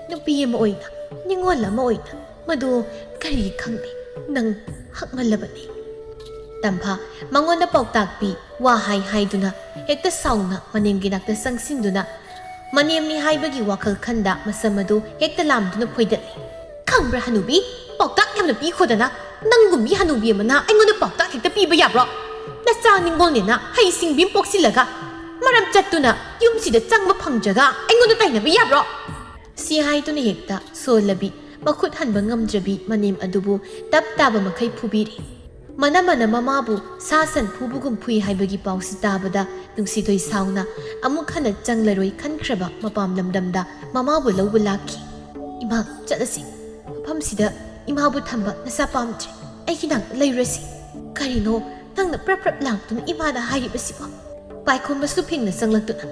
ꯅꯨꯄꯤ ꯑꯃ ꯑꯣꯏꯅ, ꯅꯤꯉꯣꯜ ꯑꯃ ꯑꯣꯏꯅ ꯃꯗꯨ ꯀꯔꯤ ꯈꯪꯅꯤ? ꯅꯪ ꯍꯛꯃꯜꯂꯕꯅꯤ꯫ ꯇꯝꯐꯥ ꯃꯉꯣꯟꯗ ꯄꯥꯎꯇꯥꯛ ꯄꯤ꯫ ꯋꯥ ꯍꯥꯏ ꯍꯥꯏꯗꯨꯅ ꯍꯦꯛꯇ ꯁꯥꯎꯅ ꯃꯅꯦꯝꯒꯤ ꯅꯥꯛꯇ ꯆꯪꯁꯤꯟꯗꯨꯅ ꯃꯅꯦꯝꯅꯤ ꯍꯥꯏꯕꯒꯤ ꯋꯥꯈꯜ ꯈꯟꯗ ꯃꯁꯝ ꯑꯗꯨ ꯍꯦꯛꯇ ꯂꯥꯝꯗꯨꯅ ꯐꯣꯏꯗꯠꯂꯤ꯫ "ꯈꯪꯕ꯭ꯔꯥ ꯍꯅꯨꯕꯤ, ꯄꯥꯎꯇꯥꯛ ꯌꯥꯝꯅ ꯄꯤꯈꯣꯗꯅ꯫ ꯅꯪꯒꯨꯝꯕꯤ ꯍꯅꯨꯕꯤ ꯑꯃꯅ ꯑꯩꯉꯣꯟꯗ ꯄꯥꯎꯇꯥꯛ ꯍꯦꯛꯇ ꯄꯤꯕ ꯌꯥꯕ꯭ꯔꯣ? ꯅꯆꯥ ꯅꯤꯡꯉꯣꯜꯅꯦꯅ ꯍꯩ ꯁꯤꯡꯕꯤ ꯑꯃ ꯄꯣꯛꯁꯤꯜꯂꯒ ꯃꯔꯝ ꯆꯠꯇꯨꯅ ꯌꯨꯝꯁꯤꯗ ꯆꯪꯕ ꯐꯪꯗ꯭ꯔꯒ ꯑꯩꯉꯣꯟꯗ ꯇꯥꯏꯅꯕ ꯌꯥꯕ꯭ꯔꯣ?" ꯁꯤ ꯍꯥꯏꯗꯨꯅ ꯍꯦꯛꯇ ꯁꯣꯜꯂꯕꯤ, ꯃꯈꯨꯠ ꯍꯟꯕ ꯉꯝꯗ꯭ꯔꯕꯤ ꯃꯅꯦꯝ ꯑꯗꯨꯕꯨ ꯇꯞ ꯇꯥꯕ ꯃꯈꯩ ꯐꯨꯕꯤꯔꯤ꯫ ꯃꯅꯝ ꯃꯅꯝ ꯃꯃꯥꯕꯨ ꯁꯥ ꯁꯟ ꯐꯨꯕꯒꯨꯝ ꯐꯨꯏ ꯍꯥꯏꯕꯒꯤ ꯄꯥꯎꯁꯤ ꯇꯥꯕꯗ ꯅꯨꯡꯁꯤꯊꯣꯏ ꯁꯥꯎꯅ ꯑꯃꯨꯛ ꯍꯟꯅ ꯆꯪꯂꯔꯣꯏ ꯈꯟꯈ꯭ꯔꯕ ꯃꯄꯥꯝ ꯂꯝꯗꯝꯗ ꯃꯃꯥꯕꯨ ꯂꯧꯕ ꯂꯥꯛꯈꯤ꯫ "ꯏꯃꯥ, ꯆꯠꯂꯁꯤ꯫ ꯃꯐꯝꯁꯤꯗ ꯏꯃꯥꯕꯨ ꯊꯝꯕ ꯅꯁꯥ ꯄꯥꯝꯗ꯭ꯔꯦ꯫ ꯑꯩꯒꯤ ꯅꯥꯛꯇ ꯂꯩꯔꯨꯔꯁꯤ꯫" "ꯀꯔꯤꯅꯣ ꯅꯪꯅ ꯄ꯭ꯔꯞ ꯄ꯭ꯔꯞ ꯂꯥꯡꯗꯨꯅ ꯏꯃꯥꯗ ꯍꯥꯏꯔꯤꯕꯁꯤꯕꯣ?" ꯄꯥꯏꯈꯣꯝꯕꯁꯨ ꯐꯤꯡꯅ ꯆꯪꯂꯛꯇꯨꯅ,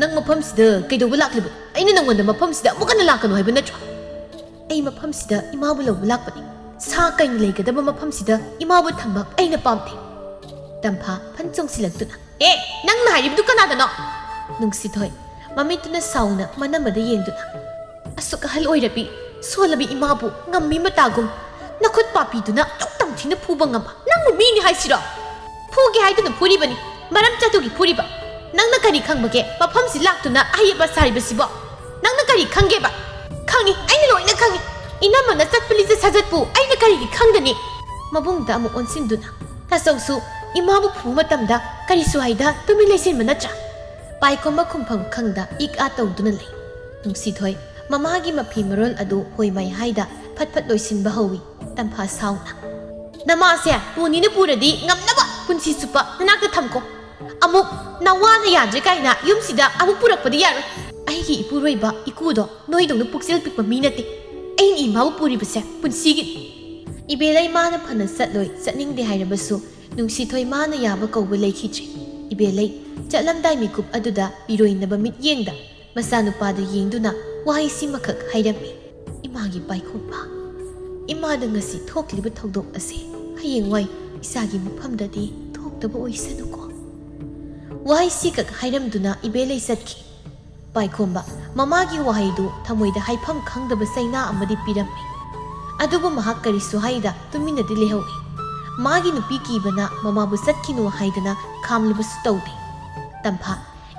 "ꯅꯪ ꯃꯐꯝꯁꯤꯗ ꯀꯩꯗꯧꯕ ꯂꯥꯛꯂꯤꯕꯅꯣ? ꯑꯩꯅ ꯅꯪꯉꯣꯟꯗ ꯃꯐꯝꯁꯤꯗ ꯑꯃꯨꯛ ꯍꯟꯅ ꯂꯥꯛꯀꯅꯨ ꯍꯥꯏꯕ ꯅꯠꯇ꯭ꯔꯣ?" "ꯑꯩ ꯃꯐꯝꯁꯤꯗ ꯏꯃꯥꯕꯨ ꯂꯧꯕ ꯂꯥꯛꯄꯅꯤ꯫ ꯁꯥ ꯀꯩꯅ ꯂꯩꯒꯗꯕ ꯃꯐꯝꯁꯤꯗ ꯏꯃꯥꯕꯨ ꯊꯝꯕ ꯑꯩꯅ ꯄꯥꯝꯗꯦ꯫" ꯇꯝꯐꯥ ꯐꯟ ꯆꯣꯡꯁꯤꯜꯂꯛꯇꯨꯅ, "ꯑꯦ, ꯅꯪꯅ ꯍꯥꯏꯔꯤꯕꯗꯨ ꯀꯅꯥꯗꯅꯣ?" ꯅꯨꯡꯁꯤꯊꯣꯏ ꯃꯃꯤꯠꯇꯨꯅ ꯁꯥꯎꯅ ꯃꯅꯝ ꯑꯗ ꯌꯦꯡꯗꯨꯅ, "ꯑꯁꯨꯛ ꯑꯍꯜ ꯑꯣꯏꯔꯕꯤ, ꯁꯣꯜꯂꯕꯤ ꯏꯃꯥꯕꯨ ꯉꯝꯃꯤ ꯃꯇꯥꯒꯨꯝ ꯅꯈꯨꯠ ꯄꯥꯄꯤꯗꯨꯅ ꯑꯗꯨꯛ ꯇꯝꯊꯤꯅ ꯐꯨꯕ ꯉꯝꯕ ꯅꯪꯕꯨ ꯃꯤꯅꯤ ꯍꯥꯏꯁꯤꯔꯣ? ꯐꯨꯒꯦ ꯍꯥꯏꯗꯨꯅ ꯐꯨꯔꯤꯕꯅꯤ, ꯃꯔꯝ ꯆꯠꯇꯨꯒꯤ ꯐꯨꯔꯤꯕ꯫ ꯅꯪꯅ ꯀꯔꯤ ꯈꯪꯕꯒꯦ ꯃꯐꯝꯁꯤ ꯂꯥꯛꯇꯨꯅ ꯑꯍꯩꯕ ꯁꯥꯔꯤꯕꯁꯤꯕꯣ? ꯅꯪꯅ ꯀꯔꯤ ꯈꯪꯒꯦꯕ?" "ꯈꯪꯉꯤ, ꯑꯩꯅ ꯂꯣꯏꯅ ꯈꯪꯉꯤ꯫ ꯏꯅꯝꯃꯅ ꯆꯠꯄ ꯂꯤꯆꯠ ꯁꯥꯖꯠꯄꯨ ꯑꯩꯅ ꯀꯔꯤꯒꯤ ꯈꯪꯗꯅꯤ?" ꯃꯕꯨꯡꯗ ꯑꯃꯨꯛ ꯑꯣꯟꯁꯤꯟꯗꯨꯅ, "ꯇꯥꯆꯧꯁꯨ ꯏꯃꯥꯕꯨ ꯐꯨꯕ ꯃꯇꯝꯗ ꯀꯔꯤꯁꯨ ꯍꯥꯏꯗ ꯇꯨꯃꯤꯟ ꯂꯩꯁꯤꯟꯕ ꯅꯠꯇ꯭ꯔꯥ?" ꯄꯥꯏꯈꯣꯝꯕ ꯈꯨꯝꯐꯝ ꯈꯪꯗ ꯏꯛ ꯑꯥ ꯇꯧꯗꯨꯅ ꯂꯩ꯫ ꯅꯨꯡꯁꯤꯊꯣꯏ ꯃꯃꯥꯒꯤ ꯃꯐꯤ ꯃꯔꯣꯜ ꯑꯗꯨ ꯍꯣꯏ ꯃꯥꯏ ꯍꯥꯏꯗ ꯐꯠ ꯐꯠ ꯂꯣꯏꯁꯤꯟꯕ ꯍꯧꯏ꯫ ꯇꯝꯐꯥ ꯁꯥꯎꯅ, "ꯅꯃꯥꯁꯦ ꯄꯨꯅꯤꯅ ꯄꯨꯔꯗꯤ ꯉꯝꯅꯕ ꯄꯨꯟꯁꯤ ꯆꯨꯞꯄ ꯅꯅꯥꯛꯇ ꯊꯝꯀꯣ꯫ ꯑꯃꯨꯛ ꯅꯋꯥꯅ ꯌꯥꯗ꯭ꯔꯦ ꯀꯥꯏꯅ ꯌꯨꯝꯁꯤꯗ ꯑꯃꯨꯛ ꯄꯨꯔꯛꯄꯗꯤ ꯌꯥꯔꯣꯏ꯫ ꯑꯩꯒꯤ ꯏꯄꯨꯔꯣꯏꯕ ꯏꯀꯨꯗꯣ ꯅꯣꯏꯗꯧꯅ ꯄꯨꯛꯆꯦꯜ ꯄꯤꯛꯄ ꯃꯤ ꯅꯠꯇꯦ꯫ ꯑꯩꯅ ꯏꯃꯥꯕꯨ ꯄꯨꯔꯤꯕꯁꯦ ꯄꯨꯟꯁꯤꯒꯤꯅꯤ꯫" ꯏꯕꯦꯂꯩ ꯃꯥꯅ ꯐꯅ ꯆꯠꯂꯣꯏ ꯆꯠꯅꯤꯡꯗꯦ ꯍꯥꯏꯔꯕꯁꯨ ꯅꯨꯡꯁꯤꯊꯣꯏ ꯃꯥꯅ ꯌꯥꯕ ꯀꯧꯕ ꯂꯩꯈꯤꯗ꯭ꯔꯦ꯫ ꯏꯕꯦꯂꯩ ꯆꯠꯂꯝꯗꯥꯏ ꯃꯤꯀꯨꯞ ꯑꯗꯨꯗ ꯏꯔꯣꯏꯅꯕ ꯃꯤꯠꯌꯦꯡꯗ ꯃꯆꯥꯅꯨꯄꯥꯗꯨ ꯌꯦꯡꯗꯨꯅ ꯋꯥꯍꯩꯁꯤꯃꯈꯛ ꯍꯥꯏꯔꯝꯃꯤ, "ꯏꯃꯥꯒꯤ ꯄꯥꯏꯈꯣꯝꯕ, ꯏꯃꯥꯗ ꯉꯁꯤ ꯊꯣꯛꯂꯤꯕ ꯊꯧꯗꯣꯛ ꯑꯁꯤ ꯍꯌꯦꯡꯋꯥꯏ ꯏꯆꯥꯒꯤ ꯃꯐꯝꯗꯗꯤ ꯊꯣꯛꯇꯕ ꯑꯣꯏꯁꯅꯨꯀꯣ꯫" ꯋꯥꯍꯩꯁꯤꯈꯛ ꯍꯥꯏꯔꯝꯗꯨꯅ ꯏꯕꯦꯂꯩ ꯆꯠꯈꯤ꯫ ꯄꯥꯏꯈꯣꯝꯕ ꯃꯃꯥꯒꯤ ꯋꯥꯍꯩꯗꯨ ꯊꯃꯣꯏꯗ ꯍꯥꯏꯐꯝ ꯈꯪꯗꯕ ꯆꯩꯅꯥ ꯑꯃꯗꯤ ꯄꯤꯔꯝꯃꯤ꯫ ꯑꯗꯨꯕꯨ ꯃꯍꯥꯛ ꯀꯔꯤꯁꯨ ꯍꯥꯏꯗ ꯇꯨꯃꯤꯟꯅꯗꯤ ꯂꯩꯍꯧꯏ꯫ ꯃꯥꯒꯤ ꯅꯨꯄꯤ ꯀꯤꯕꯅ ꯃꯃꯥꯕꯨ ꯆꯠꯈꯤꯅꯨ ꯍꯥꯏꯗꯅ ꯈꯥꯝꯂꯨꯕꯁꯨ ꯇꯧꯗꯦ꯫ ꯇꯝꯐꯥ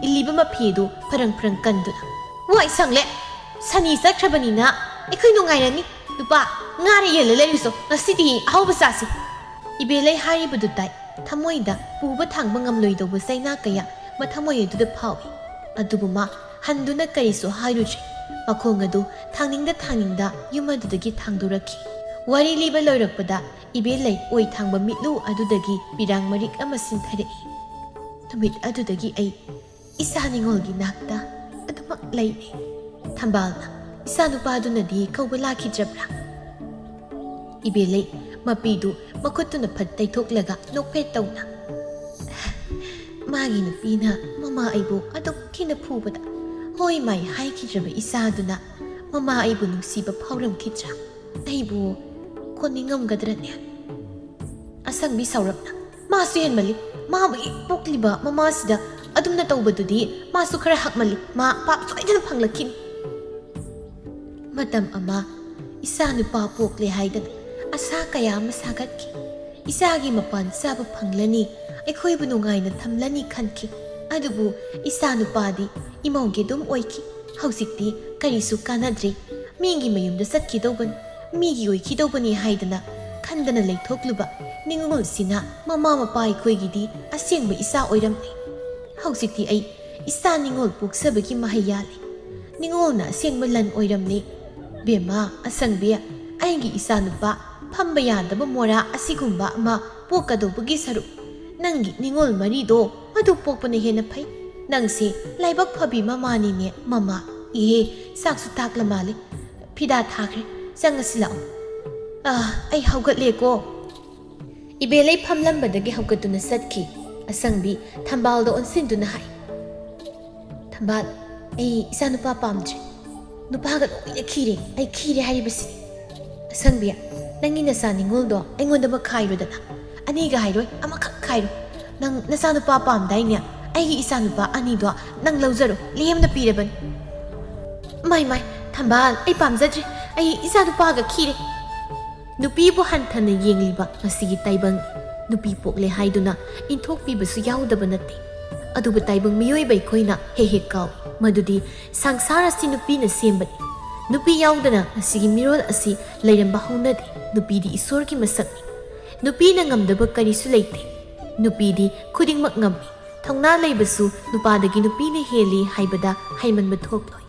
ꯏꯜꯂꯤꯕ ꯃꯐꯤꯗꯨ ꯐꯔꯪ ꯐꯔꯪ ꯀꯟꯗꯨꯅ, "ꯋꯥꯏ ꯁꯪꯂꯦ! ꯁꯅꯤ ꯆꯠꯈ꯭ꯔꯕꯅꯤꯅ ꯑꯩꯈꯣꯏ ꯅꯨꯡꯉꯥꯏꯔꯅꯤ꯫ ꯂꯨꯄꯥ ꯉꯥꯔ ꯌꯦꯜꯂ ꯂꯩꯔꯨꯁꯣ, ꯉꯁꯤꯗꯤ ꯑꯍꯥꯎꯕ ꯆꯥꯁꯤ꯫" ꯏꯕꯦꯂꯩ ꯍꯥꯏꯔꯤꯕꯗꯨ ꯇꯥꯏ꯫ ꯊꯃꯣꯏꯗ ꯄꯨꯕ ꯊꯥꯡꯕ ꯉꯝꯂꯣꯏꯗꯧꯕ ꯆꯩꯅꯥ ꯀꯌꯥ ꯃꯊꯃꯣꯏ ꯑꯗꯨꯗ ꯐꯥꯎꯏ꯫ ꯑꯗꯨꯕꯨ ꯃꯥ ꯍꯟꯗꯨꯅ ꯀꯔꯤꯁꯨ ꯍꯥꯏꯔꯨꯗ꯭ꯔꯦ꯫ ꯃꯈꯣꯡ ꯑꯗꯨ ꯊꯥꯡꯅꯤꯡꯗ ꯊꯥꯡꯅꯤꯡꯗ ꯌꯨꯝ ꯑꯗꯨꯗꯒꯤ ꯊꯥꯡꯗꯣꯔꯛꯈꯤ꯫ ꯋꯥꯔꯤ ꯂꯤꯕ ꯂꯣꯏꯔꯛꯄꯗ ꯏꯕꯦꯂꯩ ꯑꯣꯏ ꯊꯥꯡꯕ ꯃꯤꯠꯂꯨ ꯑꯗꯨꯗꯒꯤ ꯄꯤꯔꯥꯡ ꯃꯔꯤꯛ ꯑꯃ ꯁꯤꯟꯊꯔꯛꯏ꯫ ꯅꯨꯃꯤꯠ ꯑꯗꯨꯗꯒꯤ ꯑꯩ ꯏꯆꯥ ꯅꯤꯉꯣꯜꯒꯤ ꯅꯥꯛꯇ ꯑꯗꯨꯃꯛ ꯂꯩꯔꯦ꯫ ꯊꯝꯕꯥꯜꯅ, "ꯏꯆꯥ ꯅꯨꯄꯥꯗꯨꯅꯗꯤ ꯀꯧꯕ ꯂꯥꯛꯈꯤꯗ꯭ꯔꯕ꯭ꯔꯥ?" ꯏꯕꯦꯂꯩ ꯃꯄꯤꯗꯨ ꯃꯈꯨꯠꯇꯨꯅ ꯐꯠ ꯇꯩꯊꯣꯛꯂꯒ ꯅꯣꯛꯐꯦꯠ ꯇꯧꯅ, "ꯃꯥꯒꯤ ꯅꯨꯄꯤꯅ ꯃꯃꯥ ꯑꯩꯕꯨ ꯑꯗꯨꯛ ꯊꯤꯅ ꯐꯨꯕꯗ ꯍꯣꯏ ꯃꯥꯏ ꯍꯥꯏꯈꯤꯗ꯭ꯔꯕ ꯏꯆꯥꯗꯨꯅ ꯃꯃꯥ ꯑꯩꯕꯨ ꯅꯨꯡꯁꯤꯕ ꯐꯥꯎꯔꯝꯈꯤꯗ꯭ꯔꯥ? ꯑꯩꯕꯨ ꯀꯣꯟꯅꯤꯡꯉꯝꯒꯗ꯭ꯔꯅꯦ?" ꯑꯁꯪꯕꯤ ꯁꯥꯎꯔꯞꯅ, "ꯃꯥꯁꯨ ꯍꯦꯟꯃꯜꯂꯤ꯫ ꯃꯥꯕꯨ ꯍꯦꯛ ꯄꯣꯛꯂꯤꯕ ꯃꯃꯥꯁꯤꯗ ꯑꯗꯨꯝꯅ ꯇꯧꯕꯗꯨꯗꯤ ꯃꯥꯁꯨ ꯈꯔ ꯍꯛꯃꯜꯂꯤ꯫ ꯃꯥ ꯄꯥꯞ ꯁꯣꯏꯗꯅ ꯐꯪꯂꯛꯈꯤꯅꯤ꯫" ꯃꯇꯝ ꯑꯃ ꯏꯆꯥ ꯅꯨꯄꯥ ꯄꯣꯛꯂꯦ ꯍꯥꯏꯗꯅ ꯑꯁꯥ ꯀꯌꯥ ꯑꯃ ꯁꯥꯒꯠꯈꯤ꯫ ꯏꯆꯥꯒꯤ ꯃꯄꯥꯟ ꯆꯥꯕ ꯐꯪꯂꯅꯤ, ꯑꯩꯈꯣꯏꯕꯨ ꯅꯨꯡꯉꯥꯏꯅ ꯊꯝꯂꯅꯤ ꯈꯟꯈꯤ꯫ ꯑꯗꯨꯕꯨ ꯏꯆꯥ ꯅꯨꯄꯥꯗꯤ ꯏꯃꯧꯒꯤ ꯑꯗꯨꯝ ꯑꯣꯏꯈꯤ꯫ ꯍꯧꯖꯤꯛꯇꯤ ꯀꯔꯤꯁꯨ ꯀꯥꯟꯅꯗ꯭ꯔꯦ꯫ ꯃꯤꯒꯤ ꯃꯌꯨꯝꯗ ꯆꯠꯈꯤꯗꯧꯕꯅꯤ, ꯃꯤꯒꯤ ꯑꯣꯏꯈꯤꯗꯧꯕꯅꯤ ꯍꯥꯏꯗꯅ ꯈꯟꯗꯅ ꯂꯩꯊꯣꯛꯂꯨꯕ ꯅꯤꯡꯉꯣꯜꯁꯤꯅ ꯃꯃꯥ ꯃꯄꯥ ꯑꯩꯈꯣꯏꯒꯤꯗꯤ ꯑꯁꯦꯡꯕ ꯏꯆꯥ ꯑꯣꯏꯔꯝꯂꯦ꯫ ꯍꯧꯖꯤꯛꯇꯤ ꯑꯩ ꯏꯆꯥ ꯅꯤꯡꯉꯣꯜ ꯄꯣꯛꯆꯕꯒꯤ ꯃꯍꯩ ꯌꯥꯜꯂꯦ꯫ ꯅꯤꯡꯉꯣꯜꯅ ꯑꯁꯦꯡꯕ ꯂꯟ ꯑꯣꯏꯔꯝꯂꯦ꯫ ꯕꯦꯝꯃ ꯑꯁꯪꯕꯤ, ꯑꯩꯒꯤ ꯏꯆꯥ ꯅꯨꯄꯥ ꯐꯝꯕ ꯌꯥꯗꯕ ꯃꯣꯔꯥ ꯑꯁꯤꯒꯨꯝꯕ ꯑꯃ ꯄꯣꯛꯀꯗꯧꯕꯒꯤ ꯁꯔꯨꯛ ꯅꯪꯒꯤ ꯅꯤꯡꯉꯣꯜ ꯃꯔꯤꯗꯣ ꯃꯗꯨ ꯄꯣꯛꯄꯅ ꯍꯦꯟꯅ ꯐꯩ꯫ ꯅꯪꯁꯦ ꯂꯥꯏꯕꯛ ꯐꯕꯤ ꯃꯃꯥꯅꯤꯅꯦ ꯃꯃꯥ꯫ ꯏꯍꯦ, ꯆꯥꯛꯁꯨ ꯇꯥꯛꯂ ꯃꯥꯜꯂꯦ꯫ ꯐꯤꯗꯥ ꯊꯥꯈ꯭ꯔꯦ, ꯆꯪꯉꯁꯤ ꯂꯥꯛꯑꯣ꯫ ꯑꯥ, ꯑꯩ ꯍꯧꯒꯠꯂꯦꯀꯣ꯫ ꯏꯕꯦꯂꯩ ꯐꯝꯂꯝꯕꯗꯒꯤ ꯍꯧꯒꯠꯇꯨꯅ ꯆꯠꯈꯤ꯫ ꯑꯁꯪꯕꯤ ꯊꯝꯕꯥꯜꯗ ꯑꯣꯟꯁꯤꯟꯗꯨꯅ ꯍꯥꯏ, "ꯊꯝꯕꯥꯜ, ꯑꯩ ꯏꯆꯥ ꯅꯨꯄꯥ ꯄꯥꯝꯗ꯭ꯔꯦ꯫ ꯅꯨꯄꯥꯒ ꯂꯣꯏꯅ ꯈꯤꯔꯦ꯫ ꯑꯩ ꯈꯤꯔꯦ ꯍꯥꯏꯔꯤꯕꯁꯤꯅꯤ꯫" ꯑꯁꯪꯕꯤ, ꯅꯪꯒꯤ ꯅꯆꯥ ꯅꯤꯡꯉꯣꯜꯗꯣ ꯑꯩꯉꯣꯟꯗꯃꯛ ꯈꯥꯏꯔꯣꯗꯅ꯫ ꯑꯅꯤꯒ ꯍꯥꯏꯔꯣꯏ, ꯑꯃꯈꯛ ꯈꯥꯏꯔꯣ꯫ ꯅꯪ ꯅꯆꯥ ꯅꯨꯄꯥ ꯄꯥꯝꯗꯥꯏꯅꯦ? ꯑꯩꯒꯤ ꯏꯆꯥꯅꯨꯄꯥ ꯑꯅꯤꯗꯣ ꯅꯪ ꯂꯧꯖꯔꯣ, ꯂꯦꯝꯅ ꯄꯤꯔꯕꯅꯤ꯫ ꯃꯥꯏ ꯃꯥꯏ, ꯊꯝꯕꯥꯜ, ꯑꯩ ꯄꯥꯝꯖꯗ꯭ꯔꯦ꯫ ꯑꯩ ꯏꯆꯥꯅꯨꯄꯥꯒ ꯈꯤꯔꯦ꯫ ꯅꯨꯄꯤꯕꯨ ꯍꯟꯊꯅ ꯌꯦꯡꯂꯤꯕ ꯃꯁꯤꯒꯤ ꯇꯥꯏꯕꯪ꯫ ꯅꯨꯄꯤ ꯄꯣꯛꯂꯦ ꯍꯥꯏꯗꯨꯅ ꯏꯟꯊꯣꯛꯄꯤꯕꯁꯨ ꯌꯥꯎꯗꯕ ꯅꯠꯇꯦ꯫ ꯑꯗꯨꯕꯨ ꯇꯥꯏꯕꯪ ꯃꯤꯑꯣꯏꯕ ꯑꯩꯈꯣꯏꯅ ꯍꯦꯛ ꯍꯦꯛ ꯀꯥꯎꯏ ꯃꯗꯨꯗꯤ ꯁꯪꯁꯥꯔ ꯑꯁꯤ ꯅꯨꯄꯤꯅ ꯁꯦꯝꯕꯅꯤ꯫ ꯅꯨꯄꯤ ꯌꯥꯎꯗꯅ ꯃꯁꯤꯒꯤ ꯃꯤꯔꯣꯜ ꯑꯁꯤ ꯂꯩꯔꯝꯕ ꯍꯧꯅꯗꯦ꯫ ꯅꯨꯄꯤꯗꯤ ꯏꯁꯣꯔꯒꯤ ꯃꯁꯛꯅꯤ꯫ ꯅꯨꯄꯤꯅ ꯉꯝꯗꯕ ꯀꯔꯤꯁꯨ ꯂꯩꯇꯦ꯫ ꯅꯨꯄꯤꯗꯤ ꯈꯨꯗꯤꯡꯃꯛ ꯉꯝꯃꯤ꯫ ꯊꯧꯅꯥ ꯂꯩꯕꯁꯨ ꯅꯨꯄꯥꯗꯒꯤ ꯅꯨꯄꯤꯅ ꯍꯦꯜꯂꯤ ꯍꯥꯏꯕꯗ ꯍꯥꯏꯃꯟꯕ ꯊꯣꯛꯂꯣꯏ꯫